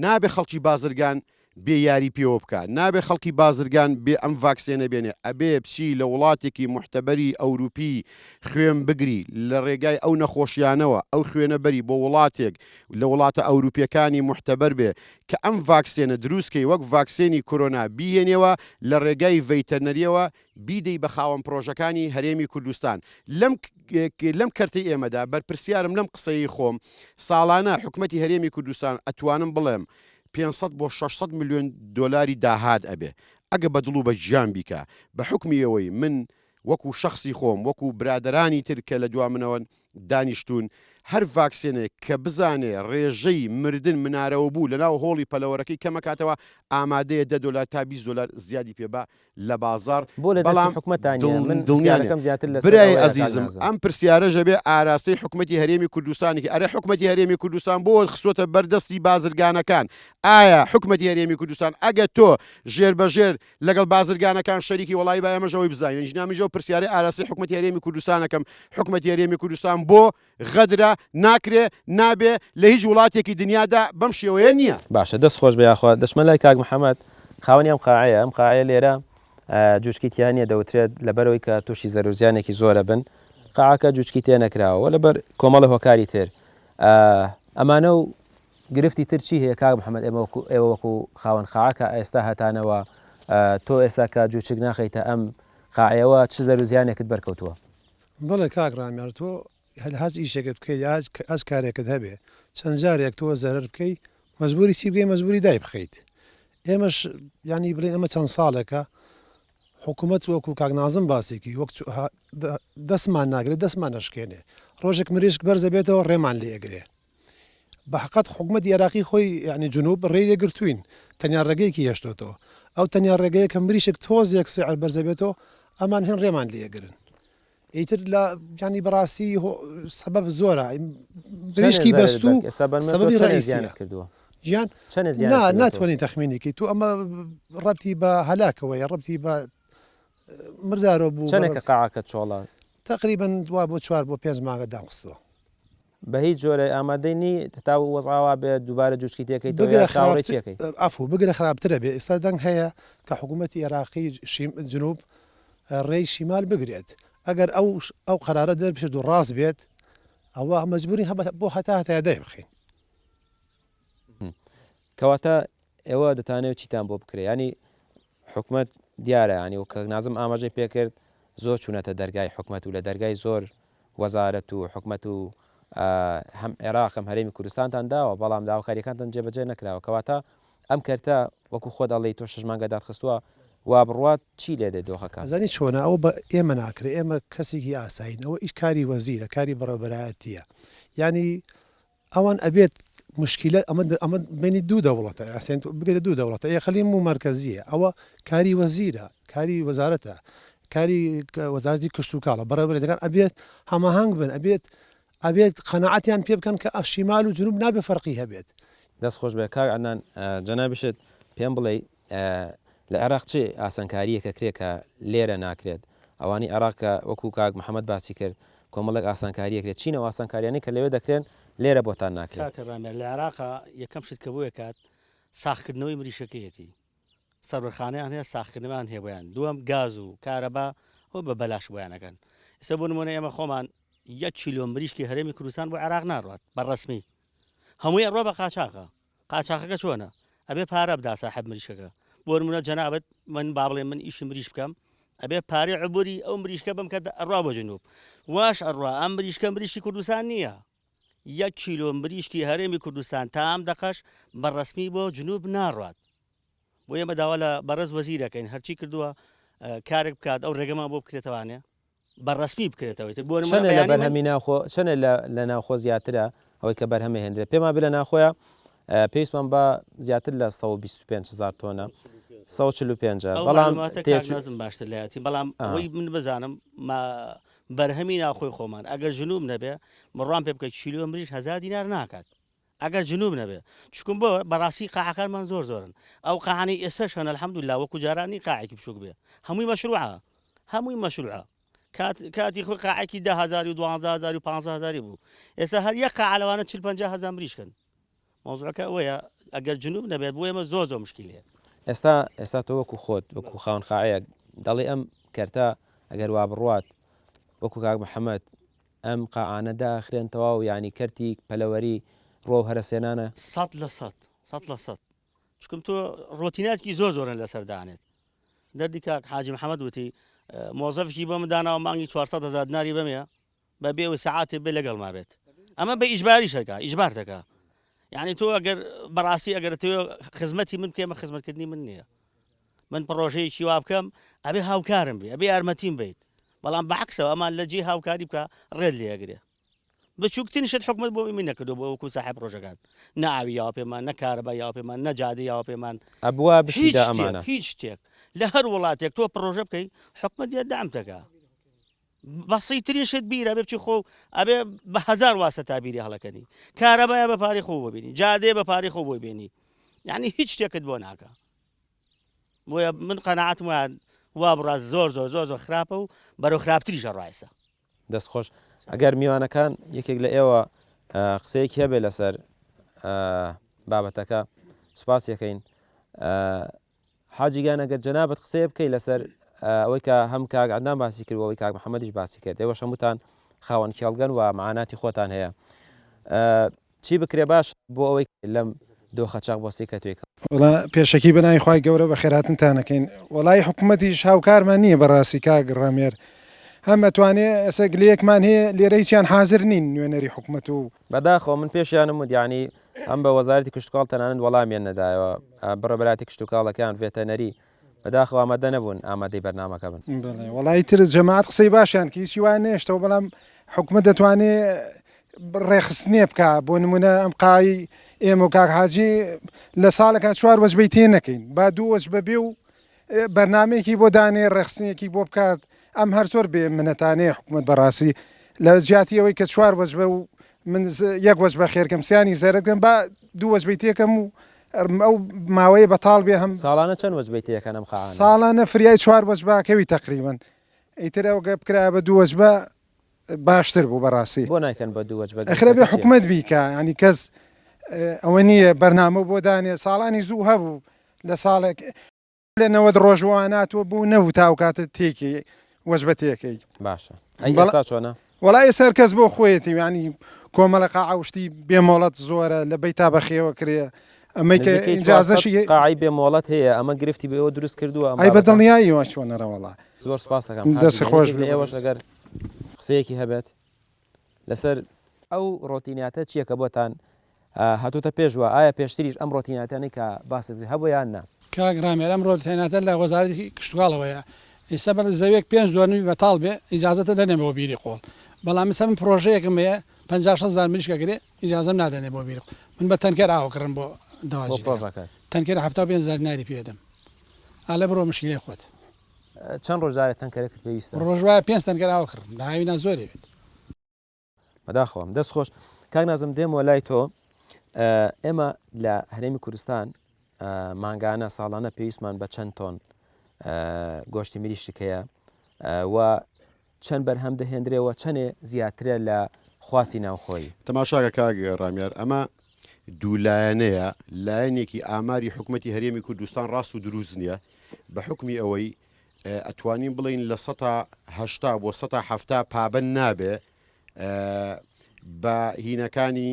نابێ خەڵکی بازرگان. بێ یاری پێوە بکا، نابێ خەڵکی بازرگان بێ ئەم ڤاکسێنە بێنێ، ئەبێ بچی لە وڵاتێکی موحتەبەری ئەوروپی خوێن بگری، لە ڕێگای ئەو نەخۆشیانەوە ئەو خوێنە بەری بۆ وڵاتێک لە وڵاتە ئەوروپیەکانی موحتەبەر بێ کە ئەم ڤاکسێنە دروست کەی وەک ڤاکسێنی کۆرۆنا بیهێنێوە لە ڕێگای ڤەیتەرنەریەوە بیدەی بە خاوەن پرۆژەکانی هەرێمی کوردستان لەم لەم کەرتەی ئێمەدا بەرپرسیارم لەم قسەیەی خۆم ساڵانە حکومەتی هەرێمی کوردستان ئەتوانم بڵێم 500 بۆ 600 ملیۆن دۆلاری داهات ئەبێ ئەگە بە دڵ و بە گیان بیکا بە حوکمی ئەوەی من وەکو شەخسی خۆم وەکو برادەرانی تر کە لە دوا منەوەن دانیشتوون هەر ڤاکسێنێک کە بزانێ ڕێژەی مردن منارەوە بوو لەناو هۆڵی پەلەوەرەکەی کەمەکاتەوە ئامادەیە دە دۆلار تا 20 دۆلار زیادی پێ با لە بازاڕ بۆ لە دەستی بەڵام حکومەتا نیە؟ من دڵنیا نیە پرسیارەکەم زیاتر لەسەر برای ئەوەیە کاک ئەزیزم نازم. ئەم پرسیارەش ئەبێ ئاراستەی حکومەتی هەرێمی کوردستانی کەی ئەرێ حکومەتی هەرێمی کوردستان بۆ خستۆتە بەر دەستی بازرگانەکان ئایا حکومەتی هەرێمی کوردستان ئەگە تۆ ژێر بە ژێر لەگەڵ بازرگانەکان شەریکی وەڵایی با ئێمەش ئەوەی بزانین ژنا منیش ئەو پرسیارەی ئاراستەی حکومەتی هەرێمی کوردستان ئەکەم حکومەتی هەرێمی کوردستان بۆ غەدرە ناکرێ نابێ لە هیچ وڵاتێکی دنیادا بەم شێوەیە نییە. باشە دەست خۆش بێ یاخوا دەچمە لای کاک محمد خاوەنی ئەم قاعەیە ئەم قاعەیە لێرە جوچکی تیا نییە دەوترێت لەبەرەوەی کە تووشی زەروزیانێکی زۆرە بن قاعەکە جوچکی تێ نەکراوە لەبەر کۆمەڵە هۆکاری تر ئەمانە و گرفتی تر چی هەیە کاک محمد ئێمە وەکو ئێوە وەکو خاوەن قاعەکە ئێستا هەتانەوە تۆ ئێستا کە جوچک ناخەیتە ئەم قاعەیەوە چ زەروزیانێکت بەرکەوتووە؟ بەڵێ کاک ڕامیار تۆ هەچ ئیشێکت بکەی یا هەچ کارێکت هەبێ چەند جارێک تۆ زەرەر بکەی مەجبوری چی بکەی مەجبوری دای بخەیت ئێمەش یانی بڵێن ئەمە چەند ساڵێکە حکوومەت وەکو کاک نازم باسێکی وەک دەستمان ناگرێت دەستمان نەشکێنێ ڕۆژێک مریشک بەرزە بێتەوە ڕێمان لێ ئەگرێ بە حەقەت حکومەتی عێراقی خۆی یعنی جنوب ڕێی لێ گرتووین تەنیا ڕێگەیەکی هێشتۆتەوە ئەو تەنیا ڕێگەیە کە مریشک تۆزێک سعر بەرزەبێتەوە ئەمان هێن ڕێمان لێگرن ئیتر لە ینی بەڕاستی سەبەب زۆرە مریشکی بەستوو سەبەبی ڕئیسیە کردووە گیان نا ناتوانانی تەخمینێکی تو ئەمە ڕەتی بە هەلاکەوەیە ڕەتی بە مردارۆ بوو چەنێکە قاعەکە چۆڵە تقریبا وا بۆ چوار بۆ پێنج مانگە دامخستووە بە هیچ جۆرێ ئامادەی نی هەتا وەزع وا بێت دووبارە جوچکی تێکەیتەوە بگرە یان چاوەڕێی خراپتر چی ئەکەی؟ عەفو بگرە خراپترە بێ ئێستا دەنگ هەیە کە حکوومەتی ئێراقی شیم جنوب ڕێی شیمال بگرێت ئەگەر ئەو ئەو قەرارە دەربچێت و ڕاست بێت ئەوە مەجبورین هە بۆ هەتا هەتایە دای بخەین. کەواتە ئێوە دەتانەوێت چیتان بۆ بکرێ یانی حکومەت دیارە یانی وەک کاک نازم ئاماژەی پێکرد زۆر چوونەتە دەرگای حکومەت و لە دەرگای زۆر وەزارەت و حکومەت و هەم عێراق هەم هەرێمی کوردستانتان داوە بەڵام داواکاریەکانتان جێبەجێ نەکراوە کەواتە ئەم کەرتە وەکو خۆت ئەڵێی تۆ شەش مانگە داتخستووە وا بڕوات چی لێ دێ دۆخەکە؟ ئەزانی چۆنە ئەوە بە ئێمە ناکرێ ئێمە کەسێکی ئاسایین ئەوە ئیش کاری وەزیرە کاری بەڕێوەبەرایەتیە یانی ئەوان ئەبێت موشکیلە ئەمە ئەمە بینی دوو دەوڵەتە ئەسێن بگرە دوو دەوڵەتە ئێقلیم و مەرکەزیە ئەوە کاری وەزیرە کاری وەزارەتە کاری وەزارەتی کشتوکاڵە بەڕێوەبەرەکان ئەبێت هەماهەنگ بن ئەبێت ئەبێت قەناعەتیان پێ بکەن کە شیمال و جنوب نابێ فەرقی هەبێت. دەست خۆش بێ کاک عەدنان جەنابیشت پێم بڵێی لە عێراق چ ئاسانکارییەک ئەکرێت کە لێرە ناکرێت؟ ئەوانەی عێراق کە وەکو کاک محەمەد باسی کرد کۆمەڵێک ئاسانکاری ئەکرێت، چین ئەو ئاسانکاریانەی کە لەوێ دەکرێن لێرە بۆتان ناکرێت؟ کاکە ڕامیار لە عێراقا یەکەم شت کە بۆیە کات ساغکردنەوەی مریشەکەیەتی سەربرخانەیان هەیە ساغکردنەوەیان هەیە بۆیان دووەم گاز و کارەبا ئەوە بە بەلاش بۆیان ئەکەن ئێستا بۆ نمونە ئێمە خۆمان یەک کیلۆ مریشکی هەرێمی کوردستان بۆ عێراق ناڕوات بە ڕەسمی هەمووی ئەڕوا بە قاچاخە قاچاخەکە چۆنە ئەبێ پارە بدا ساحێب مریشکەکە بۆ نمونە جەنابت من با بڵێم من ئیشی مریش بکەم ئەبێ پارەی عبوری ئەو مریشکە بم کە ئەڕوا بۆ جنوب واش ئەڕوا ئەم مریشکە مریشکی کوردستان نییە یەک کیلۆ مریشکی هەرێمی کوردستان تا ئەم دەقەش بە ڕەسمی بۆ جنوب ناڕوات بۆ ئێمە داوا لە بەڕێز وەزیرەکەین هەرچی کردووە کارێک بکات ئەو ڕێگەمان بۆ بکرێتەوانێ بە ڕەسمی بکرێتەوە ئیتر بۆ نمونە چەنە لە بەیانی من بەرهەمی ناوخۆ چەنە لە لە ناوخۆ زیاترە ئەوەی کە بەرهەم ئەهێنرێت پێمان بێ لە ناوخۆیە پێویستمان بە زیاتر لە 125 هزار تۆنە 145 ئەو بەڵام معلوماتە کاک تێچوو نازم باشتر لایەتی بەڵام ئا. ئەوەی من بزانم ما بەرهەمی ناوخۆی خۆمان ئەگەر جنوب نەبێ بڕوام پێ بکە کیلۆ مریش هەزار دینار ناکات ئەگەر جنوب نەبێ چکم بۆ بەڕاستی قاعەکانمان زۆر زۆرن ئەو قاعانەی ئێستاش هەن الحمدللە وەکو جاران نین قاعێکی بچوک بێ هەمووی مەشروعە هەمووی مەشروعە کات کاتی خۆی قاعێکی دە هەزاری و دوانزە هەزاری و پانزە هەزاری بوو ئێستا هەر یەک قاعە لەوانە چل پەنجا هەزار مریشکن مەوزوعەکە ئەوەیە. ئەگەر جنوب نەبێت بۆ ئێمە زۆر زۆر مشکیلەیە. ئێستا ئێستا تۆ وەکو خۆت وەکو خاوەن قاعەیەک دەڵێی ئەم کەرتە ئەگەر وا بڕوات وەکو کاک محەمەد ئەم قاعانە داخرێن تەواو یانی کەرتی پەلەوەری ڕوەو هەرەسێنانە؟ 100%، 100%، چونکم تۆ ڕۆتیناتکی زۆر زۆرن لەسەر دانێت. دەردی کاک حاجی محەمەد وتی مۆزەفێکی بۆ من داناوە مانگی 400 هەزار دیناری بەمێ بە بێ ئەوەی سەعاتێ بێ لەگەڵما بێت ئەمە بە ئیجباریش دەکا ئیجبار دەکا یعنی تۆ ئەگەر بەڕاستی ئەگەر تۆ خزمەتی من بکەمە خزمەتکردنی من نییە من پڕۆژەیەکی وا بکەم ئەبێ هاوکارم بێ ئەبێ یارمەتیم بیت بەڵام بەعکسەوە ئەمان لە جێ هاوکاری بکە ڕێت لێگرێ بچووکترین شت حکومت بۆ ئێمەی نەکردو بۆ وەکو ساحێب پڕۆژەکان نە ئاوی یاوە پێمان نە کارەبا یاوە پێمان نە جادە یاوە پێمان ئەبوا هیچ بشیدا شتێک ئەمانە. هیچ شتێک لە هەر وڵاتێک تۆ پڕۆژە بکەی حکومت دێت دەعم دەکا بەسیترین شت بیرە بێ بچی خۆ ئەبێ بە هەزار واسە تا بیری هەڵەکەنی کارەبایە بە پارەی خۆ بۆ بینی جادەیە بە پارەی خۆ بۆی بێنی یعنی هیچ شتێکت بۆ ناکا بۆیە من قەناعەتم وایە وا بڕا زۆر زۆر زۆر زۆر خراپە و بەرەو خراپتریشە ڕایسە. دەست خۆش ئەگەر میوانەکان یەکێک لە ئێوە قسەیەکی هەبێ لەسەر بابەتەکە سوپاس یەکەین حاجی گیان ئەگەر جەنابت قسەیە بکەی لەسەر ئەوەی کە هەم کاک عەدنان باسی کرد و ئەوەی کاک محەممەدیش باسی کرد ئێوەش هەمووتان خاوەن کێڵگەن و معاناتی خۆتان هەیە چی بکرێ باش بۆ ئەوەی لەم دۆخە چەق بۆستی کە توێ وەڵا پێشەکی بە ناوی خوای گەورە بەخێرهاتنتان ئەکەین وەڵایی حکومەتیش هاوکارمان نییە بەڕاستی کاک ڕامێر هەم ئەتوانێ ئێستا گلەیەکمان هەیە لێرە هیچیان حازر نین نوێنەری حکومەت و بەداخەوە من پێشیانم وت یانی هەم بە وەزارەتی کشتوکاڵ تەنانەت وەڵامیان نەدایەوە بەڕێوەبەرایەتی کشتوکاڵەکەیان ڤێتەنەری بەداخەوە ئامادە نەبوون ئامادەی بەرنامەکە بن. بەڵێ وەڵایی تر جەماعەت قسەی باشیان کرد هیچی وایان نەهێشتەوە بەڵام حکومەت دەتوانێ ڕێکخستنێ بکا بۆ نمونە ئەم قای ئێمە و کاک حاجی لە ساڵێکا چوار وەجبەی تێ نەکەین با دوو وەجبە بێ و بەرنامەیەکی بۆ دانێ ڕێکخستنێکی بۆ بکات ئەم هەر زۆر بێ منەتانەیە حکومەت بەڕاستی لە جیاتی ئەوەی کە چوار وەجبە و من یەک وەجبە خێرکەم سیانی زەرەر بکەم با دوو وەجبەی تێکەم و ئەو ماوەیە بەتاڵ بێ هەم ساڵانە چەند وەجبەی تێکەن ئەم قاعانە؟ ساڵانە فریای چوار وەجبە ئەکەوی تەقریبەن ئیتر ئەو گەر بکرایە بە دوو وەجبە باشتر بوو بەڕاستی. بۆ نایکەن بە دوو وەجبە ئەخر ئەبێ گرفتەکە چیە؟ حکومەت بیکا یانی کەس ئەوە نییە بەرنامە بۆ دانێ ساڵانی زوو هەبوو لە ساڵێک لە 90 ڕۆژ وانە تۆ بوو نەبوو تا ئەو کاتە تێکی وەجبە تێکەی. باشە ئەی ئێستا چۆنە؟ وەڵا ئێستا هەر کەس بۆ خۆیەتی یانی کۆمەڵە قاعە و شتی بێ مۆڵەت زۆرە لە بەیتا بەخێوە کرێ ئەمەی کە نزیکەی 400 ئینجازەشی قاعەی بێ مۆڵەت هەیە ئەمە گرفتی بۆ ئێوە دروست کردووە ئەم ئەی بە بابەتە؟ دڵنیاییەوە چۆنە ڕەوەڵا. زۆر سوپاست دەکەم حاجی دەست گیان خۆش یەکێک بێ لە ئێوەش بەڕێز. ئەگەر قسەیەکی هەبێت لەسەر ئەو ڕۆتیناتە چییە کە بۆتان هاتۆتە پێش وە ئایا پێشتریش ئەم ڕۆتیناتانەی کە باست کرد هەبووە یان نا؟ کاک ڕامیار ئەم ڕۆتیناتە لە وەزارەتی کشتوکاڵەوەیە ئیستا بەڵێ زەویەک پێنج دۆنمی بەتاڵ بێ ئیجازەتە دەنێ بۆ بیری قۆڵ بەڵام ئیستا من پڕۆژەیەکم هەیە 50 60 هەزار مریشک ئەگرێ ئیجازەم نادەنێ بۆ بیری قۆڵ من بە تەنکەر ئاو ئەکڕم بۆ بۆ دەواجی دەکەم پڕۆژەکەت. تەنکەر 75 هەزار دیناری پێ ئەدەم ئالێ بڕۆ مشکیلەی خۆت. چەند ڕۆژ جارێ تەنکەرەکت پێویستە؟ ڕۆژ وایە پێنج تەنکەر ئاو ئەکڕم لە هاوینان زۆری بێت. بەداخەوەم دەست خۆش کاک نازم دێمەوە لای تۆ ئێمە لە هەرێمی کوردستان مانگانە ساڵانە پێویستمان بە چەند تۆن گۆشتی مریشک هەیە و چەند بەرهەم دەهێندرێەوە چەندێ زیاترە لە خواستی ناوخۆیی. تەماشاکە کاک ڕامیار ئەمە دوولایەنەیە لایەنێکی ئاماری حکومەتی هەرێمی کوردستان ڕاست و دروست نییە بە حکمی ئەوەی ئەتوانین بڵین لە 180 بۆ 170 پابند نابێ بە هینەکانی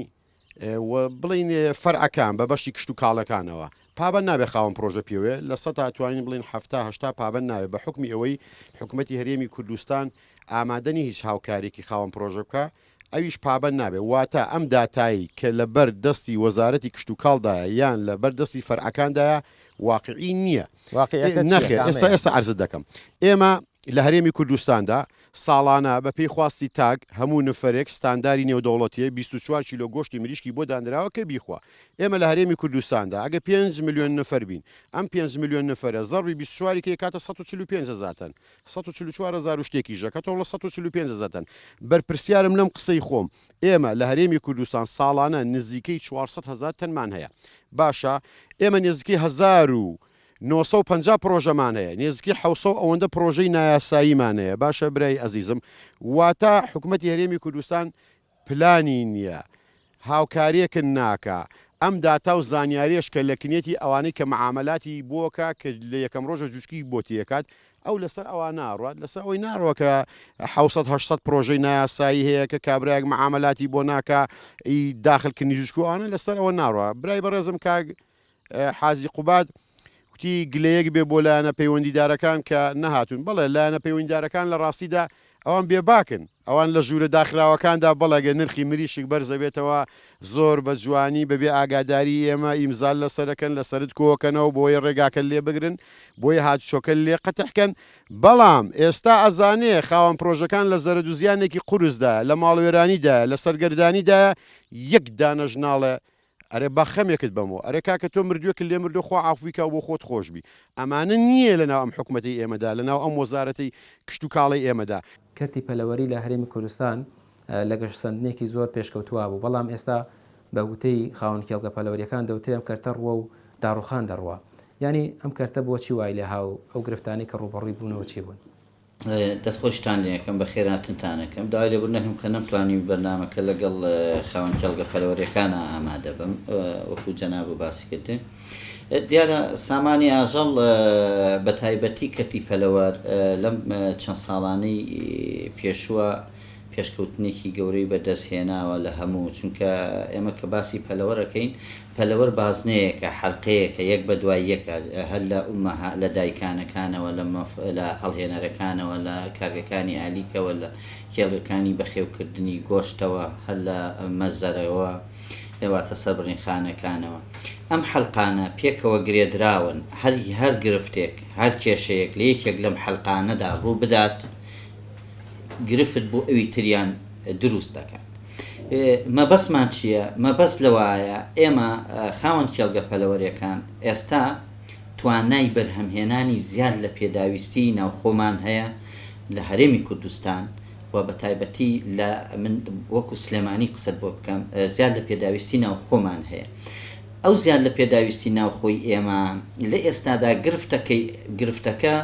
و بڵین فەرعەکان بە بەشی کشت و کاڵەکانەوە پابند نابێ خاوەن پرۆژە پێوێ لە سەتا توانین بڵین هەفتا هەشتا پابند ناوێ بە حکمی ئەوەی حکوومەتتی هەرێمی کوردستان ئامادەنی هیچ هاوکارێکی خاوەن پرۆژە بکە ئەویش پابەند نابێ واتە ئەم داتایی کە لە بەر دەستی وەزارەتی کشتوکاڵدایە یان لە بەر دەستی فەرعەکاندایە واقعی نییە. واقعیەکە چییە؟ نەخێر ئێستا کامەیە؟ ئێستا عەرزت دەکەم ئێمە لە هەرێمی کوردستاندا ساڵانە بە پێی خواستی تاک هەموو نفەرێک ستانداری نێودەوڵەتیە 24 کیلۆ گۆشتی مریشکی بۆ دانراوە کە بیخوا ئێمە لە هەرێمی کوردستاندا ئەگە 5 ملیۆن نفەر بین ئەم 5 ملیۆن نفەرە زەڕبی 24 کە کاتە 145 هەزار تەن 144 هەزار و شتێکیشە کە تۆڵە 145 هەزار تەن. بەرپرسیارم لەم قسەی خۆم، ئێمە لە هەرێمی کوردستان ساڵانە نزیکەی 400 هەزار تەنمان هەیە. باشە ئێمە نێزیکەی 1950 پڕۆژەمان هەیە، نێزیکەی 700 ئەوەندە پڕۆژەی نایاساییمان هەیە. باشە برای ئەزیزم، واتە حکومەتی هەرێمی کوردستان پلانی نییە، هاوکاریەکن ناکا. ئەم داتا و زانیاریەش کە لە کنیەتی ئەوانەی کە مەعامەلاتی بۆکا کە لە یەکەم ڕۆژە جوچکی بۆ تێکات ئەو لەسەر ئەوە ناڕوات لەسەر ئەوەی ناڕوا کە حوسەد هەشتسەد پرۆژەی نایاسایی هەیە کە کابرایەک مەعامەلاتی بۆ ناکا ئی داخل کردنی جوچک و ئەوانە لەسەر ئەوە ناڕوا برای بەڕێزم کاک حاجی قوباد کوتی گلەیەک بێ بۆ لایەنە پەیوەندیدارەکان کە نەهاتوون بەڵێ لایەنە پەیوەندیدارەکان لە ڕاستیدا ئەوان بێباکن ئەوان لە ژوورە داخراوەکاندا بەڵێ گەر نرخی مریشک بەرزەبێتەوە زۆر بە جوانی بەبێ ئاگاداری ئێمە ئیمزا لەسەرەکەن لەسەرت کۆکەنەوە بۆیە ڕێگاکە لێ بگرن بۆیە هاتوچۆکە لێ قەتع کەن بەڵام ئێستا ئەزانێ خاوەن پرۆژەکان لە زەرەد و زیانێکی قورسدایە لە ماڵوێرانیدایە لە سەرگەردانیدایە یەک دانەش ناڵێ ئەرێ با خەمێکت بەمەوە ئەرێ کاکە تۆ مردوێکت لێ مردوە خوا عافوی کا و بۆ خۆت خۆش بی ئەمانە نییە لەناو ئەم حکومەتەی ئێمەدا لەناو ئەم وەزارەتەی کشتوکاڵەی ئێمەدا. کەرتی پەلەوەری لە هەرێمی کوردستان لە گەشەسەندنێکی زۆر پێشکەوتووا بوو، بەڵام ئێستا بە وتەی خاوەن کێڵگە پەلەوەرییەکان دەوترێ ئەم کەرتە ڕووە و داڕوخان دەڕوا. یانی ئەم کەرتە بۆچی وای لێها و ئەو گرفتانەی کە ڕووبەڕووی بوونەوە چی بوون؟ دەستخۆشیتان لێ ئەکەم بەخێرهاتنتان ئەکەم داوای لێبوردن ئەکەم کە نەمتوانی بەرنامەکە لەگەڵ خاوەن کێڵگە پەلەوەریەکانا ئامادە بم وەکو جەناب و باسی کردن دیارە سامانی ئاژەڵ بە تایبەتی کەرتی پەلەوەر لەم چەند ساڵانەی پێشووە پێشکەوتنێکی گەورەی بەدەست هێناوە لە هەموو چونکە ئێمە کە باسی پەلەوەر ئەکەین پەلەوەر بازنەیەکە حەلقەیەکە یەک بە دوای یەکە هەر لە ئومەها لە دایکانەکانەوە لە مەف لە هەڵهێنەرەکانەوە لە کارگەکانی ئالیکەوە لە کێڵگەکانی بەخێوکردنی گۆشتەوە هەر لە مەزەرەوە واتە سەربڕینخانەکانەوە ئەم حەلقانە پێکەوە گرێدراون هەر هەر گرفتێک هەر کێشەیەک لە یەکێک لەم حەلقانەدا ڕوو بدات گرفت بۆ ئەوی تریان دروست دەکات. مەبەستمان چییە؟ مەبەست لەوایە ئێمە خاوەن کێڵگە پەلەوەرێکان ئێستا توانای بەرهەمهێنانی زیاد لە پێداویستیی ناوخۆمان هەیە لە هەرێمی کوردستان و بە تایبەتی لە من وەکو سلێمانی قسەت بۆ بکەم زیاد لە پێداویستی ناوخۆمان هەیە. ئەو زیاد لە پێداویستی ناوخۆی ئێمە لە ئێستادا گرفتەکەی گرفتەکە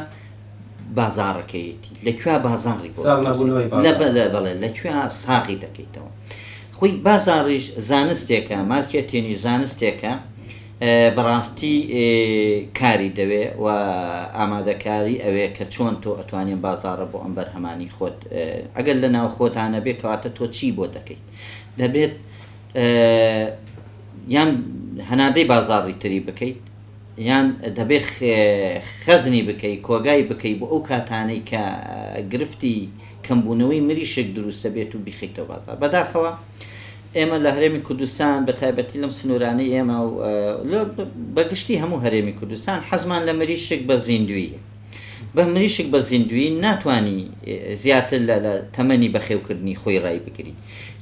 بازاڕەکەیەتی لە کوێ بازاڕی بۆ ساغ نەبوونەوەی بازاڕ. لە بەڵێ بەڵێ لە کوێ ساغی دەکەیتەوە خۆی بازاڕیش زانستێکە مارکێتینیش زانستێکە بەڕاستی کاری دەوێ و ئامادەکاری ئەوێ کە چۆن تۆ ئەتوانێن بازاڕە بۆ ئەم بەرهەمانی خۆت ئەگەر لە ناو خۆتا نەبێ کەواتە تۆ چی بۆ دەکەیت دەبێت یان هەناردەی بازاڕی تری بکەیت یان دەبێ خەزنی بکەی، کۆگای بکەی بۆ ئەو کاتانەی کە گرفتی کەمبوونەوەی مریشک دروست دەبێت و بیخەیتەوە بازاڕ. بەداخەوە ئێمە لە هەرێمی کوردستان بە تایبەتی لەم سنوورانەی ئێمە و بە گشتی هەموو هەرێمی کوردستان حەزمان لە مریشک بە زیندوویە. بە مریشک بە زیندوویی ناتوانی زیاتر لە لە تەمەنی بەخێوکردنی خۆی ڕای بگری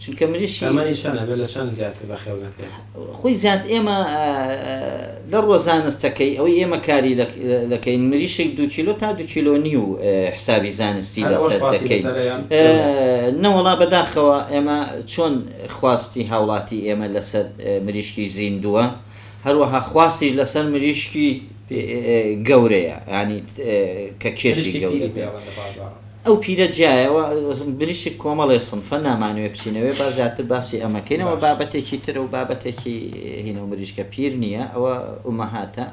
چونکە مریشکی. تەمەنی چەند ئەبێ لە چەند زیاتر بەخێو نەکرێت؟ خۆی زیات ئێمە لە ڕووە زانستەکەی ئەوەی ئێمە کاری دەکەین مریشک دوو کیلۆ تا دوو کیلۆ نیو حسابی زانستی هەر ئەوەش لەسەر خواستی دەکەین لەسەرە یان لەولا؟ نەوەڵا بەداخەوە ئێمە چۆن خواستی هاوڵاتی ئێمە لەسەر مریشکی زیندووە هەروەها خواستیش لەسەر مریشکی گەورەیە یانی کە کێشی مریشکی گەورە پیری بێ. پێ ئەڵێن لە بازاڕ. ئەو پیرە جیایە و مریشک کۆمەڵێ سنفە نامانەوێ بچینەوێ با زیاتر باسی ئەمەکەین ئەوە باش. بابەتێکی ترە و بابەتێکی هینە و مریشکە پیر نییە ئەوە ئومەهاتە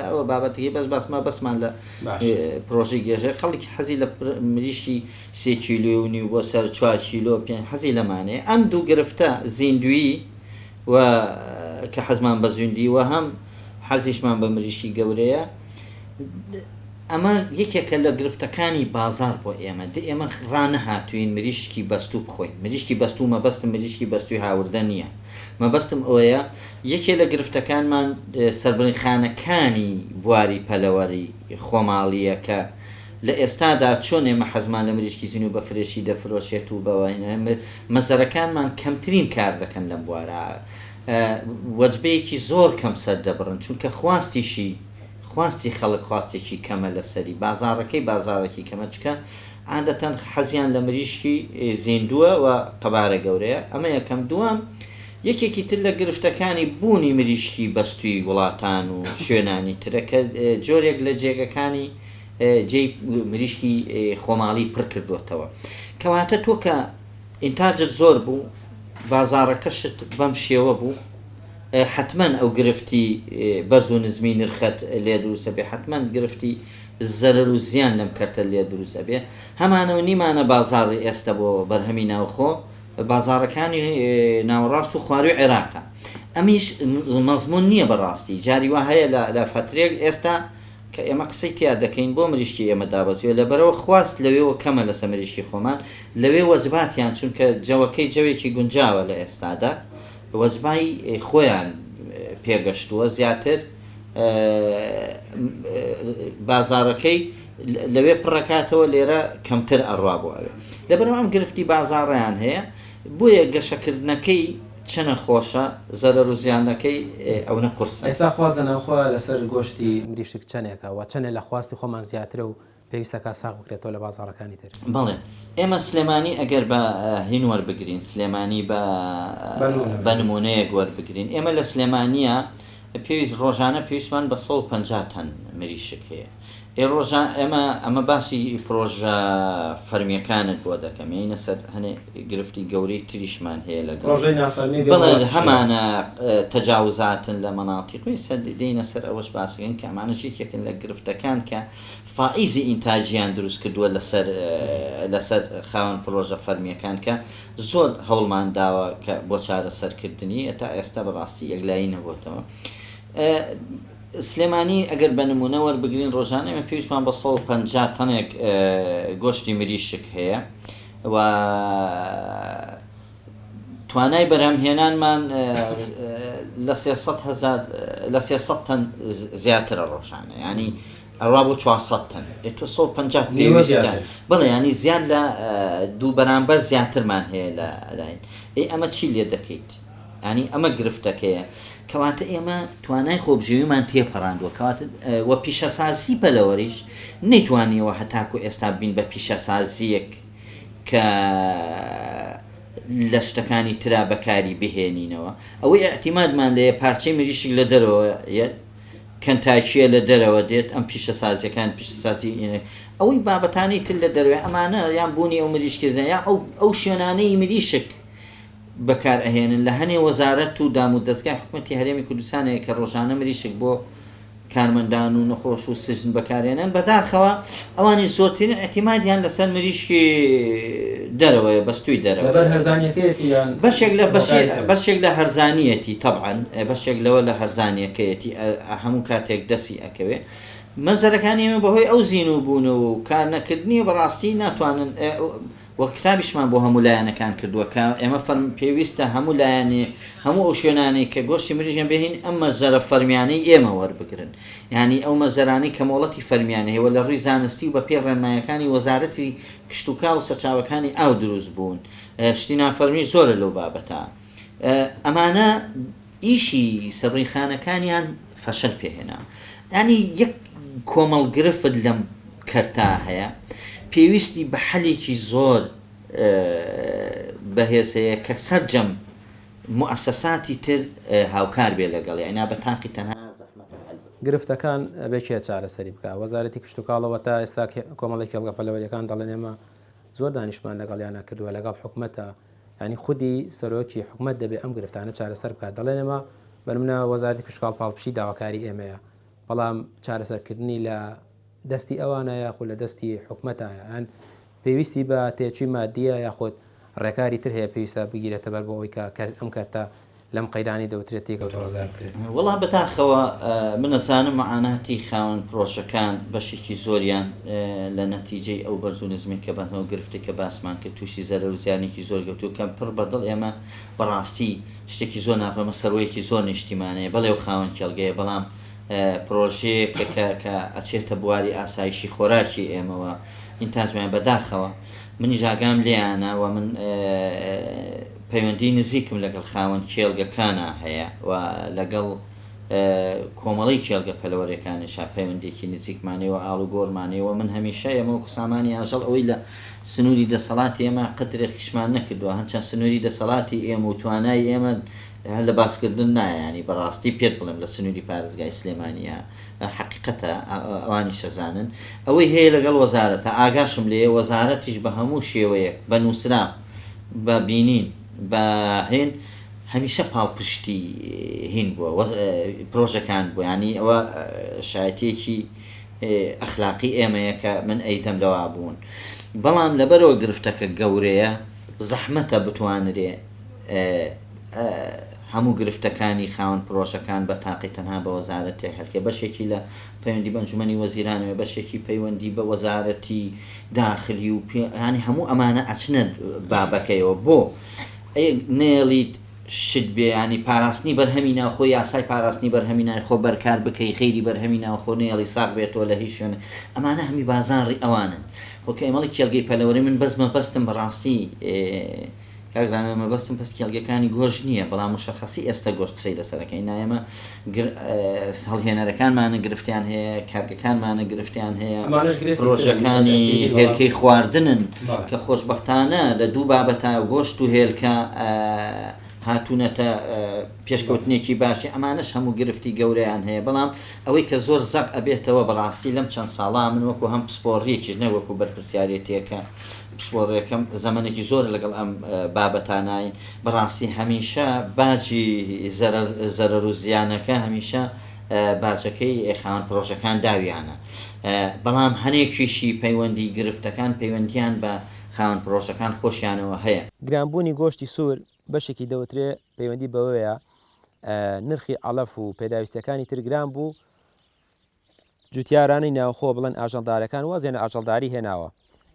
ئەوە بابەتێکی بەس باس مەبەستمان لە باش. پرۆژەی گێژە خەڵک حەزی لە مریشکی سێ کیلۆ و نیو بۆ سەر چوار کیلۆ پێنج حەزی لەمانەیە ئەم دوو گرفتە زیندوویی و کە حەزمان بە زیندی و هەم حەزیشمان بە مریشکی گەورەیە ئەمە یەکێکە لە گرفتەکانی بازاڕ بۆ ئێمە دە ئێمە ڕانەهاتووین مریشکی بەستوو بخۆین مریشکی بەستوو مەبەستم مریشکی بەستووی هاوردە نییە مەبەستم ئەوەیە یەکێ لە گرفتەکانمان سەربڕینخانەکانی بواری پەلەوەری خۆماڵییە کە لە ئێستادا چۆن ئێمە حەزمان لە مریشکی زیندوو بە فرێشی دەفرۆشێت و بە مەزەرەکانمان کەمترین کار دەکەن لەم بوارە وەجبەیەکی زۆر کەم سەر دەبڕن چونکە خواستیشی خواستی خەڵک خواستێکی کەمە لەسەری بازاڕەکەی بازاڕێکی کەمە چونکە عادەتەن حەزیان لە مریشکی زیندووە و قەبارە گەورەیە ئەمە یەکەم دووەم یەکێکی تر لە گرفتەکانی بوونی مریشکی بەستووی وڵاتان و شوێنانی ترە کە جۆرێک لە جێگەکانی جێی مریشکی خۆماڵی پڕ کردووەتەوە. کەواتە تۆ کە ئینتاجت زۆر بوو، بازاڕەکەشت بەم شێوە بوو، حەتمەن ئەو گرفتی بەرز و نزمی نرخەت لێ دروست ئەبێ، حەتمەن گرفتی زەرەر و زیان لەم کەرتە لێ دروست ئەبێ. هەمانە و نیمانە بازاڕی ئێستە بۆ بەرهەمی ناوخۆ، بازاڕەکانی ناوەڕاست و خوارووی عێراقە. ئەمیش مەزموون نییە بە ڕاستی. جاری وا هەیە لە لە فەترەیەک ئێستا کە ئێمە قسەی تیا دەکەین بۆ مریشکی ئێمە دابەزیوە لەبەرئەوە خواست لەوێوە کەمە لەسەر مریشکی خۆمان لەوێ وەجباتیان چونکە جەوەکەی جەوێکی گونجاوە لە ئێستادا وەجبای خۆیان پێگەشتووە زیاتر بازاڕەکەی لەوێ پڕەکاتەوە لێرە کەمتر ئەڕوا بۆ ئەوێ لەبەرئەوە ئەم گرفتی بازاڕیان هەیە بۆیە گەشەکردنەکەی چەنە خۆشە زەرەر و زیانەکەی ئەونە قورسە. ئێستا خواست لە ناوخۆ لەسەر گۆشتی مریشک چەنێکە و چەنێ لە خواستی خۆمان زیاترە و پێویستەکا ساغ بکرێتەوە لە بازاڕەکانی تر؟ بەڵێ ئێمە سلێمانی ئەگەر بە هین وەربگرین سلێمانی بە بە نمونەیەک وەربگرین ئێمە لە سلێمانیە پێویست ڕۆژانە پێویستمان بە 150 تەن مریشک هەیە ئێ ڕۆژان ئێمە ئەمە باسی پرۆژە فەرمیەکانت بۆ دەکەم یەینە سەر هەنێ گرفتی گەورەی تریشمان هەیە لەگەڵ پرۆژەی نافەرمی بێ بەڵێ مۆڵەتیش هەیە. هەمانە تەجاوزاتن لە مەناتیق و ئێستا دێینە سەر ئەوەش باسەکەین کە ئەمانەش یەکێکن لە گرفتەکان کە فائیزی ئینتاجیان دروست کردووە لەسەر لەسەر خاوەن پرۆژە فەرمیەکان کە زۆر هەوڵمان داوە کە بۆ چارەسەرکردنی تا ئێستا بەڕاستی یەکلایی نەبۆتەوە. سلێمانی ئەگەر بە نموونە وەربگرین ڕۆژانە ئێمە پێویستمان بە 150 تەنێک گۆشتی مریشک هەیە و توانای بەرهەمهێنانمان لە 300 هەزار لە 300 تەن زیاترە ڕۆژانە ینی ئەڕوا بۆ 400 تەن ئێ تۆ 150 نیوە پێویستە زیاتر. بەڵێ ینی زیاد لە دوو بەرامبەر زیاترمان هەیە لە لاین ئێ ئەمە چی لێ دەکەیت یانی ئەمە گرفتەکەیە. کەواتە ئێمە توانای خۆبژێویمان تێپەڕاندووە، کەواتە و پیشەسازی پەلەوەریش نەیتوانیوە هەتاکو ئێستا ببین بە پیشەسازییەک کە لە شتەکانی ترا بەکاری بهێنینەوە. ئەوەی ئیعتیمادمان لێیە پارچەی مریشک لە دەرەوە یەت، کەنتاکییە لە دەرەوە دێت، ئەم پیشەسازییەکان پیشەسازی ئەوەی بابەتانەی تر لە دەرەوەیە ئەمانە یان بوونی ئەو مریشکە یان ئەو ئەو شوێنانەی مریشک بەکار ئەهێنن لە هەنێ وەزارەت و دام و دەزگای حکومەتی هەرێمی کوردستان هەیە کە ڕۆژانە مریشک بۆ کارمەندان و نەخۆش و سجن بەکارێنن بەداخەوە ئەوانیش زۆرترین ئیعتیمادیان لەسەر مریشکی دەرەوەیە بەستووی لەبەر دەرەوەیە هەرزانیەکەیەتی یان بەشێک لە بەشێ هۆکاری ترە؟ بەشێک لە هەرزانیەتی تەبعەن بەشێک لەوە لە هەرزانیەکەیەتی هەموو کاتێک دەسی ئەکەوێ مەزەرەکانی ئێمە بەهۆی ئەو زینوو بوونەوە و کار نەکردنیە بەڕاستی ناتوانن وە کتابیشمان بۆ هەموو لایەنەکان کردووە کە ئێمە فەرم پێویستە هەموو لایەنێ هەموو ئەو شوێنانەی کە گۆشتی مریشکیان پێ هین ئەم مەزەرە فەرمیانەی ئێمە وەربگرن یانی ئەو مەزەرانەی کە مۆڵەتی فەرمیان هەیە وە لە ڕووی زانستی و بە پێی ڕێنمایەکانی وەزارەتی کشتوکاڵ و سەرچاوەکانی ئاو دروست بوون شتی نافەرمی زۆرە لەو بابەتە ئەمانە ئیشی سەبرینخانەکانیان فەشەل پێ هێنا یانی یەک کۆمەڵ گرفت لەم کەرتە هەیە پێویستی بە حەلێکی زۆر بەهێز هەیە کە سەرجەم موئەسەساتی تر هاوکار بێ لەگەڵی ئەنا بە تاقی تەنها زەحمەتە حەل بکرێ. گرفتەکان ئەبێ کێ چارەسەری بکا؟ وەزارەتی کشتوکاڵەوە تا ئێستا کۆمەڵی کێڵگە پەلەوەریەکان دەڵێن ئێمە زۆر دانیشتمان لەگەڵیانا کردووە لەگەڵ حکومەتە یانی خودی سەرۆکی حکومەت دەبێ ئەم گرفتانە چارەسەر بکات دەڵێن ئێمە بەنمونە وەزارەتی کشتوکاڵ پاڵپشتی داواکاری ئێمەیە بەڵام چارەسەرکردنی لە دەستی ئەوانە یاخود لە دەستی حکومەتایە یان پێویستی بە تێچووی مادیە یاخود ڕێکاری تر هەیە پێویستە بگیرێتە بەر بۆ ئەوەی کە ئەم کەرتە لەم قەیرانەی دەوترێت تێکەوتە ڕزگار بکرێت. وەڵا بەداخەوە من ئەزانم معاناتی خاوەن پرۆژەکان بەشێکی زۆریان لە نەتیجەی ئەو بەرز و نزمەی کە بەنەو گرفتەی کە باسمان کرد توشی زەرەر و زیانێکی زۆر گەوتوە کە پڕ بە دڵ ئێمە بەڕاستی شتێکی زۆر ناخۆ ئەمە سەروەیەکی زۆر نیشتیمانەیە بەڵێ ئەو خاوەن کێڵگەیە بەڵام پرۆژەیەکە کە کە ئەچێتە بواری ئاسایشی خۆراکی ئێمەوە ئینتاجمان بەداخەوە منیش ئاگام لێیانە و من پەیوەندی نزیکم لەگەڵ خاوەن کێڵگەکانا هەیە و لەگەڵ کۆمەڵەی کێڵگە پەلەوەرەکانیشا پەیوەندیەکی نزیکمان هەیە و ئاڵوگۆڕمان هەیە و من هەمیشە ئێمە وەکو سامانی ئاژەڵ ئەوەی لە سنووری دەسەڵاتی ئێمە قەدرێکیشمان نەکردووە هەرچەند سنووری دەسەڵاتی ئێمە و توانای ئێمە هەر لە باسکردن نایە یانی بەڕاستی پێت بڵێم لە سنووری پارێزگای سلێمانیە حەقیقەتە ئەوانیش ئەزانن ئەوەی هەیە لەگەڵ وەزارەتە ئاگاشم لێیە وەزارەتیش بە هەموو شێوەیەک بە نووسراو بە بینین بە هین. هەمیشە پاڵپشتی هین بووە پرۆژەکان بووە یانی ئەوە شایەتیەکی ئەخلاقی ئێمەیە کە من ئەیدەم لەوا بوون بەڵام لەبەرەوە گرفتەکە گەورەیە زەحمەتە بتوانرێ هەموو گرفتەکانی خاوەن پرۆژەکان بە تاقی تەنها بە وەزارەتێک هەرکە بەشێکی لە پەیوەندی بە ئەنجومەنی وەزیرانەوە بەشێکی پەیوەندی بە وەزارەتی داخلی و پێ یانی هەموو ئەمانە ئەچنە بابەکەیەوە بۆ ئەی نەیەڵیت شت بێ یانی پاراستنی بەرهەمی ناوخۆ یاسای پاراستنی بەرهەمی نایخۆ بەرکار بکەی غەیری بەرهەمی ناوخۆ نەیەڵی ساغ بێتەوە لە هیچ شوێنێ ئەمانە هەمی بازاڕی ئەوانن خۆ کە ئێمەڵی کێڵگەی پەلەوەری من بەس مەبەستم بەڕاستی کاک ڕامیار مەبەستم بەس کێڵگەکانی گۆشت نییە بەڵام مشەخەسی ئێستا گۆشت قسەی لەسەر ئەکەین نا ئێمە هەڵهێنەرەکانمانە گرفتیان هەیە کارگەکانمانە گرفتیان هەیە ئەمانەش گرفتی ترن، پرۆژەکانی بەتەئکیدی بەڵام هێلکەی خواردنن بەڵێ. کە خۆشبەختانە لە دوو بابەتا گۆشت و هێلکە هاتوونەتە پێشکەوتنێکی باشی ئەمانەش هەموو گرفتی گەورەیان هەیە بەڵام ئەوەی کە زۆر زەق ئەبێتەوە بەڕاستی لەم چەند ساڵە من وەکو هەم پسپۆڕیەکیش نەک وەکو بەرپرسیارێتیەکە پسپۆڕیەکەم زەمەنێکی زۆرە لەگەڵ ئەم بابەتاناین بەڕاستی هەمیشە باجی زەرەر زەرەر و زیانەکە هەمیشە باجەکەی خاوەن پرۆژەکان داویانە بەڵام هەنێکیشی پەیوەندی گرفتەکان پەیوەندیان بە خاوەن پرۆژەکان خۆشیانەوە هەیە. گرانبوونی گۆشتی سوور بەشێکی دەوترێ پەیوەندی بەوەیە نرخی عەڵەف و پێداویستیەکانی تر گران بوو، جوتیارانی ناوخۆ بڵێن ئاژەڵدارەکان وازیان لە ئاژەڵداری هێناوە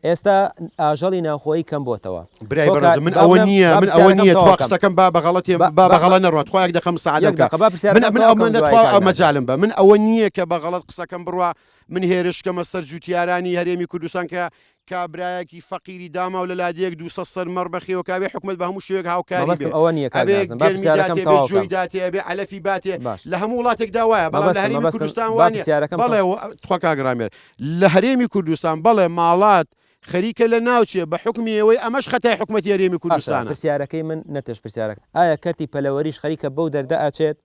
ئێستا ئاژەڵی ناوخۆیی کەم بۆتەوە برای بەڕێزم من ئەوە نییە من ئەوە نییە تخوا قسەکەم با بە غەڵەتێ با بە غەڵەت نەڕوا تخوا یەک دەقە مساعدە بکە من من ئەو من تخوا ئەو مەجالم بە من ئەوە نییە کە بە غەڵەت قسەکەم بڕوا من هێرش کەمە سەر جوتیارانی هەرێمی کوردستان کە کابرایەکی فەقیری داماو لە لادێیەک 200 سەر مەڕ بەخێوە کا ئەبێ حکومەت بە هەموو شێوەیەک هاوکاری بێ مەبەستم ئەوە نییە کاک ئەبێ نازم با گەرمی پرسیارەکەم داتێ ئەبێ تەواو جۆی کەم داتێ ئەبێ عەلەفی باتێ باش لە هەموو وڵاتێکدا وایە بەڵام لە مەبەستم هەرێمی مەبەستم کوردستان با وا نییە پرسیارەکەم بەڵێ تەواو و تخوا کاک ڕامێر لە هەرێمی کوردستان بەڵێ ماڵات خەریکە لە ناوچێ بە حوکمی ئێوەی ئەمەش خەتای حکومەتی هەرێمی باشە کوردستانە. پرسیارەکەی من نەتێش پرسیارەکە ئایا کەرتی پەلەوەریش خەریکە بەو دەردە ئەچێت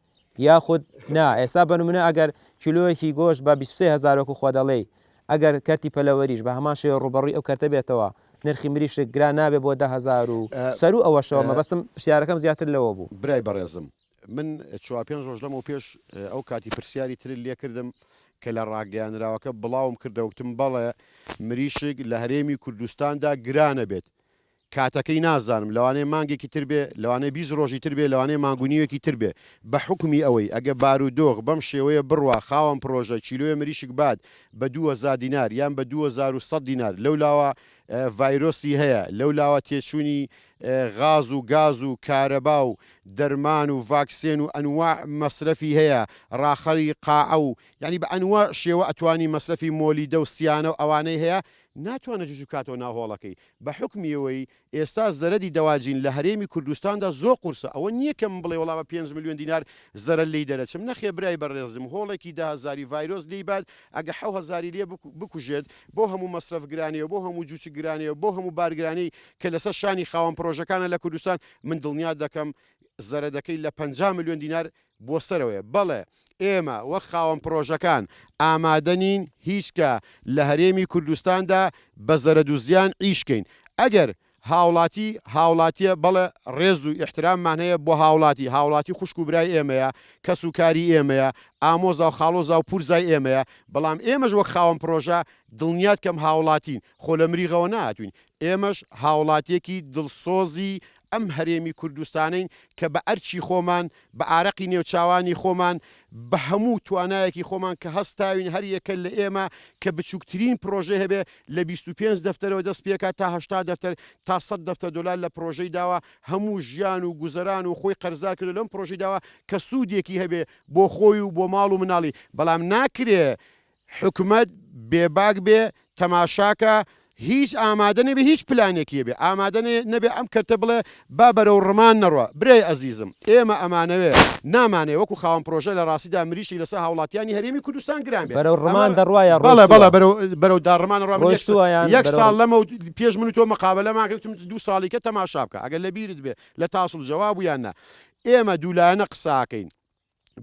یاخود نا ئێستا بە نمونە ئەگەر کیلۆیەکی گۆشت بە 23 هەزار وەکو خۆ دەڵێی ئەگەر کەرتی پەلەوەریش بە هەمان شێوە ڕووبەڕووی ئەو کەرتە بێتەوە نرخی مریشک گران نابێ بۆ 10,000 و سەروو ئەوەشەوە مەبەستم پرسیارەکەم زیاتر لەوە بوو. برای بەڕێزم من چوار پێنج ڕۆژ لەمەو پێش ئەو کاتی پرسیاری ترت لێ کردم کە لە ڕاگەیانراوەکە بڵاوم کردەوە گوتم بەڵێ مریشک لە هەرێمی کوردستاندا گرانە بێت کاتەکەی نازانم لەوانەیە مانگێکی تر بێ لەوانەیە 20 ڕۆژی تر بێ لەوانەیە مانگ و نیوێکی تر بێ بە حوکمی ئەوەی ئەگە بارودۆخ بەم شێوەیە بڕوا خاوەن پڕۆژە کیلۆیە مریشک بات بە 2000 دینار یان بە 2100 دینار لەولاوە ڤایرۆسی هەیە لەولاوە تێچوونی غاز و گاز و کارەبا و دەرمان و ڤاکسێن و ئەنواع مەسرەفی هەیە ڕاخەری قاعە و یانی بە ئەنواع شێوە ئەتوانی مەسرەفی مۆلیدە و سیانە و ئەوانەی هەیە ناتوانێت جوجو بکاتەوە ناو هۆڵەکەی بە حوکمی ئەوەی ئێستا زەرەدی دەواجین لە هەرێمی کوردستاندا زۆر قورسە ئەوە نییە کە من بڵێ وەڵا بە پێنج ملیۆن دینار زەرەر لێی دەرەچم نەخێ برای بەڕێزم هۆڵێکی دە هەزاری ڤایرۆس لێی بات ئەگە حەو هەزاری لێ بکوژێت بۆ هەموو مەسرەف گرانیە بۆ هەموو جوچک گرانیە بۆ هەموو بارگرانیەی کە لەسەر شانی خاوەن پرۆژەکانە لە کوردستان من دڵنیات دەکەم زەرەدەکەی لە 50 ملیۆن دینار بۆ سەرەوەیە بەڵێ ئێمە وەک خاوەن پرۆژەکان ئامادە نین هیچ کە لە هەرێمی کوردستاندا بە زەرەد و زیان ئیش کەین ئەگەر هاوڵاتی هاوڵاتیە بەڵێ ڕێز و ئیحتراممان هەیە بۆ هاوڵاتی هاوڵاتی خوشک و برای ئێمەیە کەس و کاری ئێمەیە ئامۆزا و خاڵۆزا و پورزای ئێمەیە بەڵام ئێمەش وەک خاوەن پڕۆژە دڵنیات کەم هاوڵاتین خۆ لە مریغەوە نەهاتوین ئێمەش هاوڵاتیەکی دڵسۆزی ئەم هەرێمی کوردستانەین کە بە ئەرکی خۆمان بە ئارەقی نێوچاوانی خۆمان، بە هەموو توانایەکی خۆمان کە هەستاوین هەر یەکە لە ئێمە کە بچووکترین پرۆژەی هەبێ لە 25 دەفتەرەوە دەست پێکات تا 80 دەفتەر تا 100 دەفتەر دۆلار لە پرۆژەی داوە هەموو ژیان و گوزەران و خۆی قەرزار کردو لەم پرۆژەی داوە کە سوودێکی هەبێ بۆ خۆی و بۆ ماڵ و مناڵی بەڵام ناکرێ حکومەت بێباک بێ تەماشاکە هیچ ئامادە نەبێ هیچ پلانێکی هەبێ ئامادە نەبێ ئەم کەرتە بڵێ با بەرەو ڕمان نەڕوا برای ئەزیزم ئێمە ئەمانەوێ نامانەوێ وەکو خاوەن پرۆژە لە ڕاستیدا مریشک لەسەر هاوڵاتیانی هەرێمی کوردستان گران بێ بەرەو ئەمە ڕمان دەڕوا یا بەڵێ ڕۆیشتووە؟ بەڵێ بەرەو بەرەو داڕمان ڕوا من یەک ڕۆیشتووە یان یەک بەرەو ساڵ لەمەو پێش من و تۆ مقابەلەمان کرد وتم دوو ساڵی کە تەماشا بکە ئەگەر لە بیرت بێ لە تاسڵ جەواب و یان نا ئێمە دوولایەنە قسە ئەکەین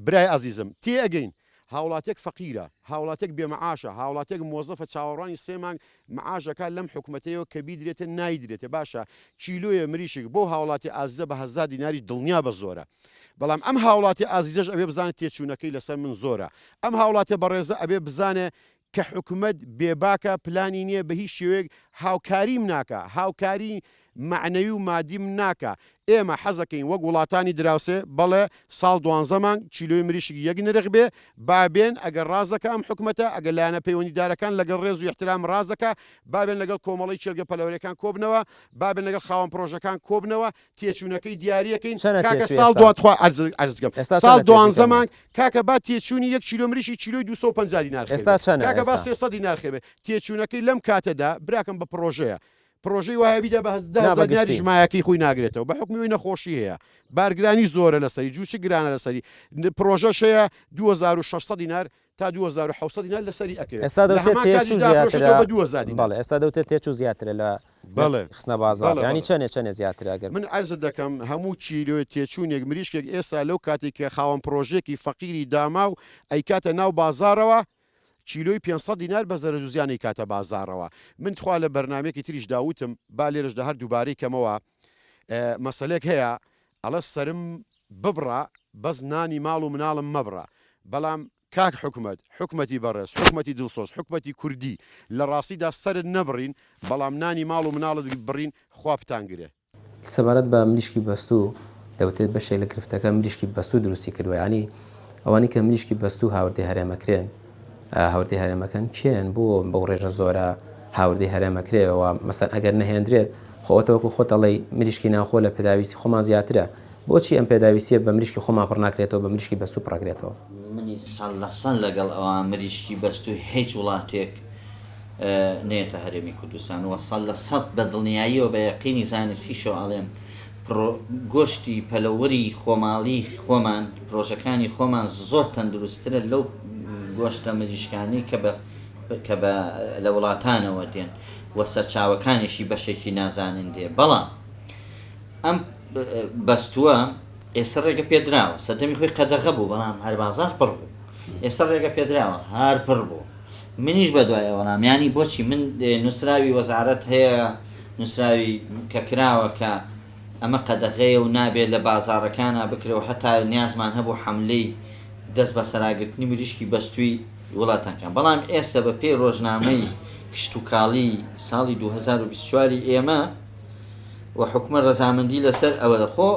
برای ئازیزم تێئەگەین. هاوڵاتیەک فەقیرە، هاوڵاتیەک بێ مەعاشە، هاوڵاتیەک مۆزەفە چاوەڕوانی سێ مانگ مەعاش ئەکا لەم حکومەتەیەوە کە بیدرێتێ نایدرێتێ باشە کیلۆیە مریشک بۆ هاوڵاتی ئازیزە بە هەزا دیناریش دڵنیا بە زۆرە بەڵام ئەم هاوڵاتی ئازیزەش ئەبێ بزانێت تێچوونەکەی لەسەر من زۆرە ئەم هاوڵاتیە بەڕێزە ئەبێ بزانێ کە حکومەت بێباکە پلانی نیە بە هیچ شێوەیەک هاوکاریم ناکا هاوکاری مەعنەوی و مادیم ناکا ئێمە حەزەکەین وەک وڵاتانی دراوسێ بەڵێ ساڵ دوانزە مانگ کیلۆی مریشک یەک نرخ بێ با بێن ئەگەر ڕاست دەکا ئەم حکومەتە ئەگەر لایەنە پەیوەندیدارەکان لەگەڵ ڕێز و ئیحترام ڕاست دەکا با بێن لەگەڵ کۆمەڵەی کێڵگە پەلەوەریەکان کۆبنەوە با بێن لەگەڵ خاوەن پڕۆژەکان کۆبنەوە تێچوونەکەی دیاریەکەین چەنە کاکە تێچوو ساڵ ئێستا؟ دوا تخوا عەرز عەرز کەم ئێستا ساڵ چەنە تێچووی دوانزە کاک مانگ ناز؟ کاکە با تێچوونی یەک کیلۆ مریشک کیلۆی 250 دینار خێر ئێستا بێ چەنە کاکە با ئێستا؟ 300 دینار خێر بێ تێچوونەکەی لەم کاتەدا براکەم بە پڕۆژەیە پڕۆژەی وایە بیدا بە دە نا بە هەزار دیناریش گشتی. مایەکەی خۆی ناگرێتەوە بە حوکمی ئەوەی نەخۆشی هەیە بارگرانی زۆرە لەسەری جووچک گرانە لەسەری پڕۆژەش هەیە 2600 دینار تا 2700 دینار لەسەری ئەکەوێت ئێستا لە دەوترێت هەمان تێچوو کاتیشدا زیاترە ئەفرۆشێتەوە بە 2000 دینار. بەڵێ ئێستا دەوترێت تێچوو زیاترە لە بەڵێ خستنە بازاڕ بەڵێ یانی بەڵێ. چەنێ چەنێ زیاترە ئەگەر. من عەرزت دەکەم هەموو کیلۆ تێچوونێک مریشکێک ئێستا لەو کاتەی کە خاوەن پڕۆژەیەکی فەقیری داماو ئەیکاتە ناو بازاڕەوە کیلۆی 500 دینار بە زەرەدوزیان ئەیکاتە بازاڕەوە من تخوا لە بەرنامەیەکی تریشدا وتم با لێرەشدا هەر دووبارەی کەمەوە مەسەلێک هەیە ئەڵێ سەرم ببڕە بەس نانی ماڵ و مناڵم مەبڕە بەڵام کاک حکومەت، حکومەتی بەڕێز، حکومەتی دڵسۆز، حکومەتی کوردی، لە ڕاستیدا سەرت نەبڕین، بەڵام نانی ماڵ و مناڵت بڕین، خوا بتانگرێ. سەبارەت بە مریشکی بەستوو دەوترێت بەشێک لە گرفتەکە مریشکی بەستوو دروستی کردووە یانی ئەوانەی کە مریشکی بەستوو هاوردەی هەرێمەکرێن هاوردەی هەرێمەکەن کێن بۆ بەو ڕێژە زۆرە هاوردەی هەرێمەکرێ و مەسەن ئەگەر نەهێندرێت خۆ ئەوە وەکو خۆت ئەڵێی مریشکی ناوخۆ لە پێداویستی خۆمان زیاترە بۆچی ئەم پێداویستیە بە مریشکی خۆمان پڕ ناکرێتەوە بە مریشکی بەستوو پڕەکرێتەوە؟ منیش سەد لە سەد لەگەڵ ئەوە مریشکی بەستووی هیچ وڵاتێک نەیەتە هەرێمی کوردستان و 100% بە دڵنیاییەوە بە یەقینی زانستیشەوە ئەڵێم پڕۆ گۆشتی پەلەوەری خۆماڵی خۆمان پرۆژەکانی خۆمان زۆر تەندروستترە لەو گۆشتە مریشکانەی کە بە کە بە لە وڵاتانەوە دێن و سەرچاوەکانیشی بەشێکی نازانین دێ بەڵام ئەم بەستووە ئێستا ڕێگە پێدراوە سەردەمی خۆی قەدەغە بوو بەڵام هەر بازاڕ پڕ بوو ئێستا ڕێگە پێدراوە هەر پڕ بوو منیش بە دوای ئەوەنام یانی بۆچی من نووسراوی وەزارەت هەیە نووسراوی کە کراوە کە ئەمە قەدەغەیە و نابێت لە بازاڕەکانە بکرێ و هەتا نیازمان هەبوو حەملەی دەست بەسەراگرتنی مریشکی بەستووی وڵاتان کە بەڵام ئێستا بە پێی ڕۆژنامەی کشتوکاڵی ساڵی 2024 ئێمە و حکومەت ڕەزامەندی لەسەر ئەوە خۆ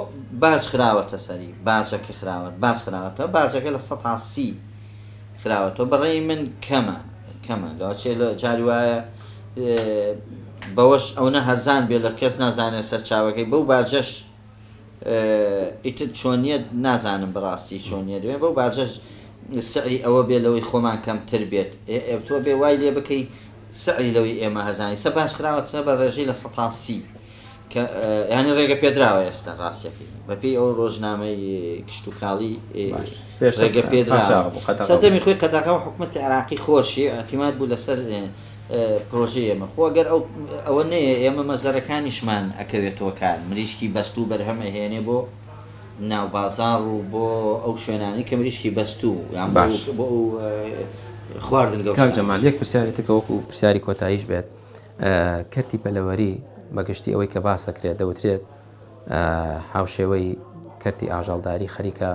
باج خراوەتە سەری باجەکە خراوەت باج خراوەتەوە باجەکە لە 30% خراوەتەوە بەڕێی من کەمە کەمە لەوچێ لە جاری وایە بەوەش ئەوە هەرزان بێ لە کەس نازانێت سەرچاوەکەی بەو باجەش ئیتر چۆنیە نازانم بەڕاستی چۆنیە دوێ بەو باجەش سعری ئەوە بێ لەوەی خۆمان کەمتر بێت تۆ بێ وای لێ بکەی سعری لەوەی ئێمە هەزانی سە باش خراوەتە بە ڕێژەی 30% کە یانی ڕێگە پێدراوە ئێستا ڕاستەکەی بەپێی ئەو ڕۆژنامەی کشتوکاڵی ڕێگە پێدراوە سەردەمی خۆی قەدەغە و حکومەتی عێراقی خۆشی اعتماد بوو لەسەر پرۆژەی ئێمە خۆ گەر ئەو ئەوە نەیە ئێمە مەزەرەکانیشمان ئەکەوێتەوە کار مریشکی بەستوو بەرهەم ئەهێنێ بۆ ناو بازاڕ و بۆ ئەو شوێنانەی کە مریشکی بەستوو یان بۆ باش. بۆ ئەو خواردنگە و کاک شتانە. جەمال یەک پرسیاری تر کە وەکو پرسیاری کۆتاییش بێت کەرتی پەلەوەری بە گشتی ئەوەی کە باس ئەکرێت دەوترێت هاوشێوەی کەرتی ئاژەڵداری خەریکە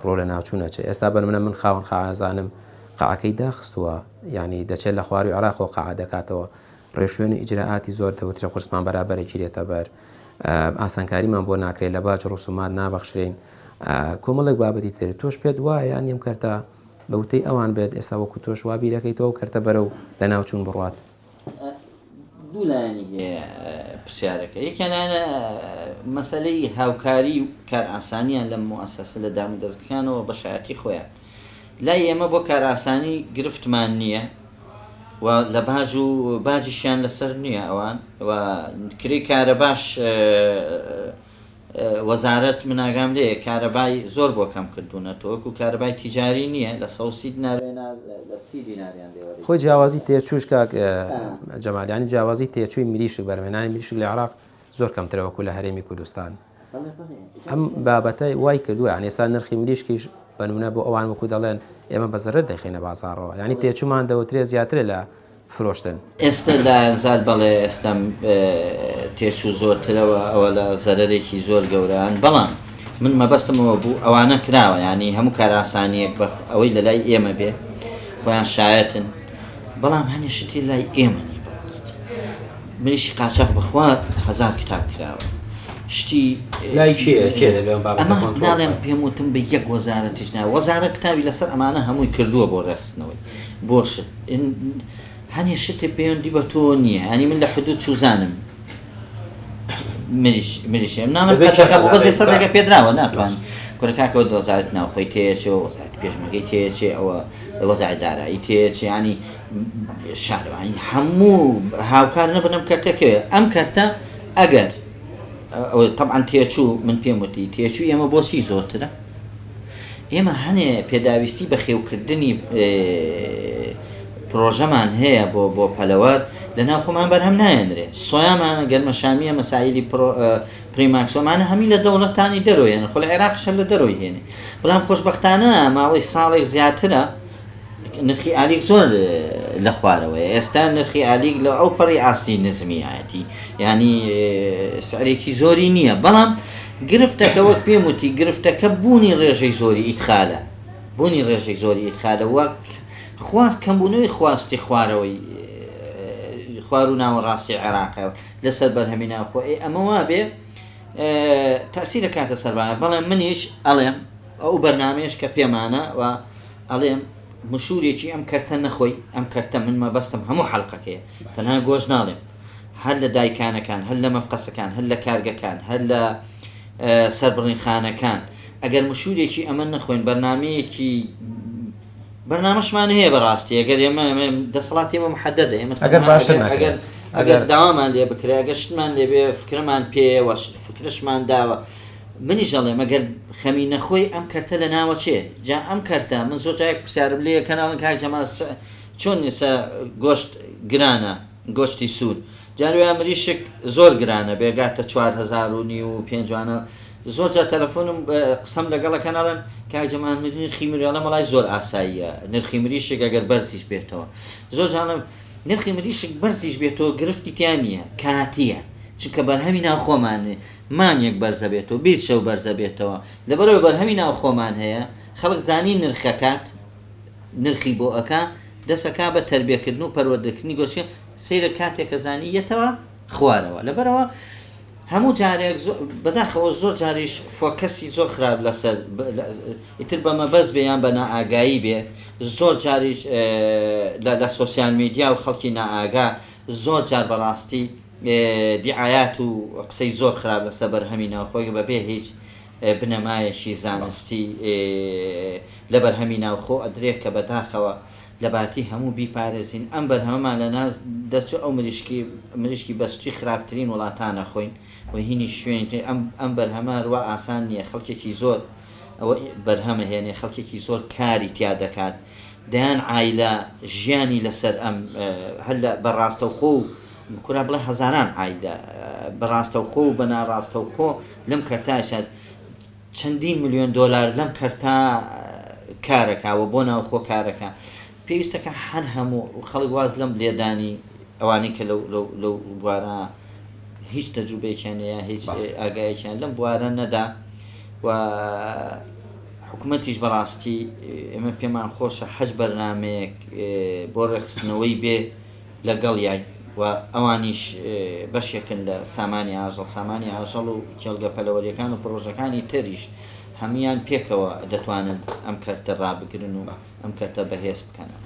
ڕۆ لە ناوچوون ئەچێ ئێستا بە نمونە من خاوەن قاعەزانم قاعەکەی داخستووە یانی دەچێت لە خواروی عێراقەوە قاعە دەکاتەوە ڕێوشوێن و ئیجرائاتی زۆر دەوترێ قورسمان بەرابەر ئەگیرێتە بەر ئاسانکاریمان بۆ ناکرێت لە باج ڕسومات نابەخشرێین کۆمەڵێک بابەتی تر تۆش پێت وایە یان ئەم کەرتە بە وتەی ئەوان بێت ئێستا وەکو تۆش وا بیرەکەیتەوە ئەو کەرتە بەرەو لەناوچوون بڕوات؟ دوو لایەنی هەیە پرسیارەکە یەکیان لایەنە مەسەلەی هاوکاری و کارئاسانیان لەم موئەسەسە لە دامودەزگەکانەوە بە شایەتی خۆیان لای ئێمە بۆ کارئاسانی گرفتمان نییە و لە باج و باجیشیان لەسەر نییە ئەوان و کرێی کارەباش وەزارەت من ئاگام لێیە کارەبای زۆر بۆ کەم کردوونەتەوە وەکو کارەبای تیجاری نییە لە 130 دینار لە 30 دیناریان لێ وەرەگیراوە. خۆی جیاوازی تێچووش کاک جەمال یانی جیاوازی تێچووی مریشک بەرهەمهێنانی مریشک لە عێراق زۆر کەمترە وەکو لە هەرێمی کوردستان ئەم بابەتە وای کردووە یانی ئێستا نرخی مریشکیش. بە نمونە بۆ ئەوان وەکو دەڵێن ئێمە بە زەرەر دەیخەینە بازاڕەوە یانی تێچوومان دەوترێ زیاترە لە فرۆشتن. ئێستە لایەنزار بەڵێ ئێستە تێچوو زۆرترە و ئەوە لە زەرەرێکی زۆر گەورەن بەڵام من مەبەستم ئەوە بوو ئەوانە کراوە یانی هەموو کارئاسانیەک بە ئەوەی لە لای ئێمە بێ خۆیان شایەتن بەڵام هەنێ شتی لای ئێمە نیە بەڕاستی مریشی قاچاخ بەخوا هەزار کتاب کراوە شتی لای کێ کێ دەبێ ئەم بابەتە ئەمە کۆنترۆڵ ناڵێم بکات؟ پێم وتم بە یەک وەزارەتیش نا وەزارەت کتابی لەسەر ئەمانە هەمووی کردووە بۆ ڕێکخستنەوەی بۆ شت هەنێ شتێ پەیوەندی بە تۆ نییە ینی من لە حدود چوزانم مریش مریش ئەم ناڵێم دەبێت کێ قەدەغە بوو بەس قەدەغەی ئێستا بکات؟ ڕێگە پێدراوە ناتوان باش کورە کاکە وەزارەتی ناوخۆی تێیەچێ و وەزارەتی پێشمەرگەی تێیەچێ ئەوە وەزارەتی دارایی تێیەچێ ینی شارەوانی هەموو هاوکار نەبن ئەم کەرتە کەوێ ئەم کەرتە ئەگەر ئەوە تەبعەن تێچوو من پێم وتی تێچوو ئێمە بۆچی زۆرترە ئێمە هەنێ پێداویستی بەخێوکردنی پرۆژەمان هەیە بۆ بۆ پەلەوەر لە ناو خۆمان بەرهەم نایەنرێ سۆیامانە گەرمەشامیە مەسایلی پریماکسۆمانە هەمی لە دەوڵەتانی دەرۆیەن خۆ لە عێراقیشە لە دەرۆی هێنێ بەڵام خۆشبەختانە ماوەی ساڵێک زیاترە نرخی ئالیک زۆر لە خوارەوەیە ئێستا نرخی ئالیک لە ئەو پەڕی ئاستی نزمیایەتی ینی سعرێکی زۆری نییە بەڵام گرفتەکە وەک پێم وتی گرفتەکە بوونی ڕێژەی زۆری ئیدخالە بوونی ڕێژەی زۆری ئیدخالە وەک خواست کەمبوونەوەی خواستی خوارەوەی خوار و ناوەڕاستی عێراقە لەسەر بەرهەمی ناوخۆ ئێ ئەمە وابێ تەسیرە کاتە سەربانە بەڵێ منیش ئەڵێم ئەو بەرنمەیەش کە پێمانە و ئەڵێم مشورێکی ئەم کەرتە نەخۆی ئەم کەرتە من مەبەستم هەموو حەلقەکەیە تەنها گۆشت ناڵێم هەر لە دایکانەکان هەر لە مەفقەسەکان هەر لە کارگەکان هەر لە سەربڕینخانەکان ئەگەر مشورێکی ئەمە نەخۆین بەرنمەیەکی بەرنامەشمان هەیە بەڕاستی ئەگەر ئێمە دەسەڵاتی ئێمە محەدەدە ئێمە ئەگەر باشتر ئەگەر ناکرێت ئەگەر داوامان لێ بکرێ ئەگەر شتمان لێ بێ فکرەمان پێیە فکرشمان داوە منیش ئەڵێم ئەگەر خەمی نەخۆی ئەم کەرتە لە ناوەچێ جا ئەم کەرتە من زۆر جارێک پرسیارم لێ کەن ئەڵێن کاک جەمال چۆن ئێستا گۆشت گرانە گۆشتی سوور جار وایە مریشک زۆر گرانە بێ گاتە 4000 و نیو و پێنجوانە زۆر جار تەلەفۆنم قسەم لەگەڵە کەن ئەڵێن کاک جەمال نرخی مری ئەڵێم وەڵای زۆر ئاساییە نرخی مریشک ئەگەر بەرزیش بێتەوە زۆر جار ئەڵێم نرخی مریشک بەرزیش بێتەوە گرفتی تیا نییە کاتییە چونکە بەرهەمی ناوخۆمان مانگێک بەرزەبێتەوە 20 شەو بەرزەبێتەوە لەبەرئەوەی بەرهەمی ناوخۆمان هەیە خەڵک زانی نرخەکات نرخی بۆ ئەکا دەست ئەکا بە تەربیەکردن و پەروەردەکردنی گۆشتەکە سەیرە کاتێک کە زانی یەتەوە خوارەوە لەبەرئەوە هەموو جارێک بەداخەوە زۆر جاریش فۆکەسی زۆر خراپ لەسەر ئیتر بە مەبەست بێ یان بە نائاگایی بێ زۆر جاریش لە سۆسیال میدیا و خەڵکی نائاگا زۆر جار بەڕاستی دیعایات و قسەی زۆر خراپ لەسەر بەرهەمی ناوخۆی بەبێ هیچ بنەمایەکی زانستی لە بەرهەمی ناوخۆ ئەدرێ کە بەداخەوە لەباتی هەموو بیپارێزین ئەم بەرهەمەمان لەناو دەچوو ئەو مریشکی مریشکی بەستوی خراپترین وڵاتانە خۆین و هینی شوێنی ئەم ئەم بەرهەمە هەروا ئاسان نییە خەڵکێکی زۆر ئەوە بەرهەمە هێنێ خەڵکێکی زۆر کاری تیا دەکات دەیان عایلە ژیانی لەسەر ئەم هەر لە بە ڕاستەوخۆ و کورا بڵێ هەزاران عایلە بە ڕاستەوخۆ و بە ناڕاستەوخۆ لەم کەرتایشا چەندین ملیۆن دۆلار لەم کەرتە کارەکا و بۆ ناوخۆ کارەکا پێویستەکە هەر هەموو خەڵک واز لەم لێدانی ئەوانەی کە لەو لەو لەو بوارە هیچ تەجروبەیەکیان نییە هیچ ئاگایەکیان لەم بوارە نەدا و حکومەتیش بەڕاستی ئێمە پێمان خۆشە حەج بەرنمەیەک بۆ ڕێکخستنەوەی بێ لەگەڵیاین و ئەوانیش بەشێکن لە سامانی ئاژەڵ، سامانی ئاژەڵ و کێڵگە پەلەوەرییەکان و پڕۆژەکانی تریش هەموویان پێکەوە دەتوانن ئەم کەرتە ڕابگرن و ئەم کەرتە بەهێز بکەنەوە.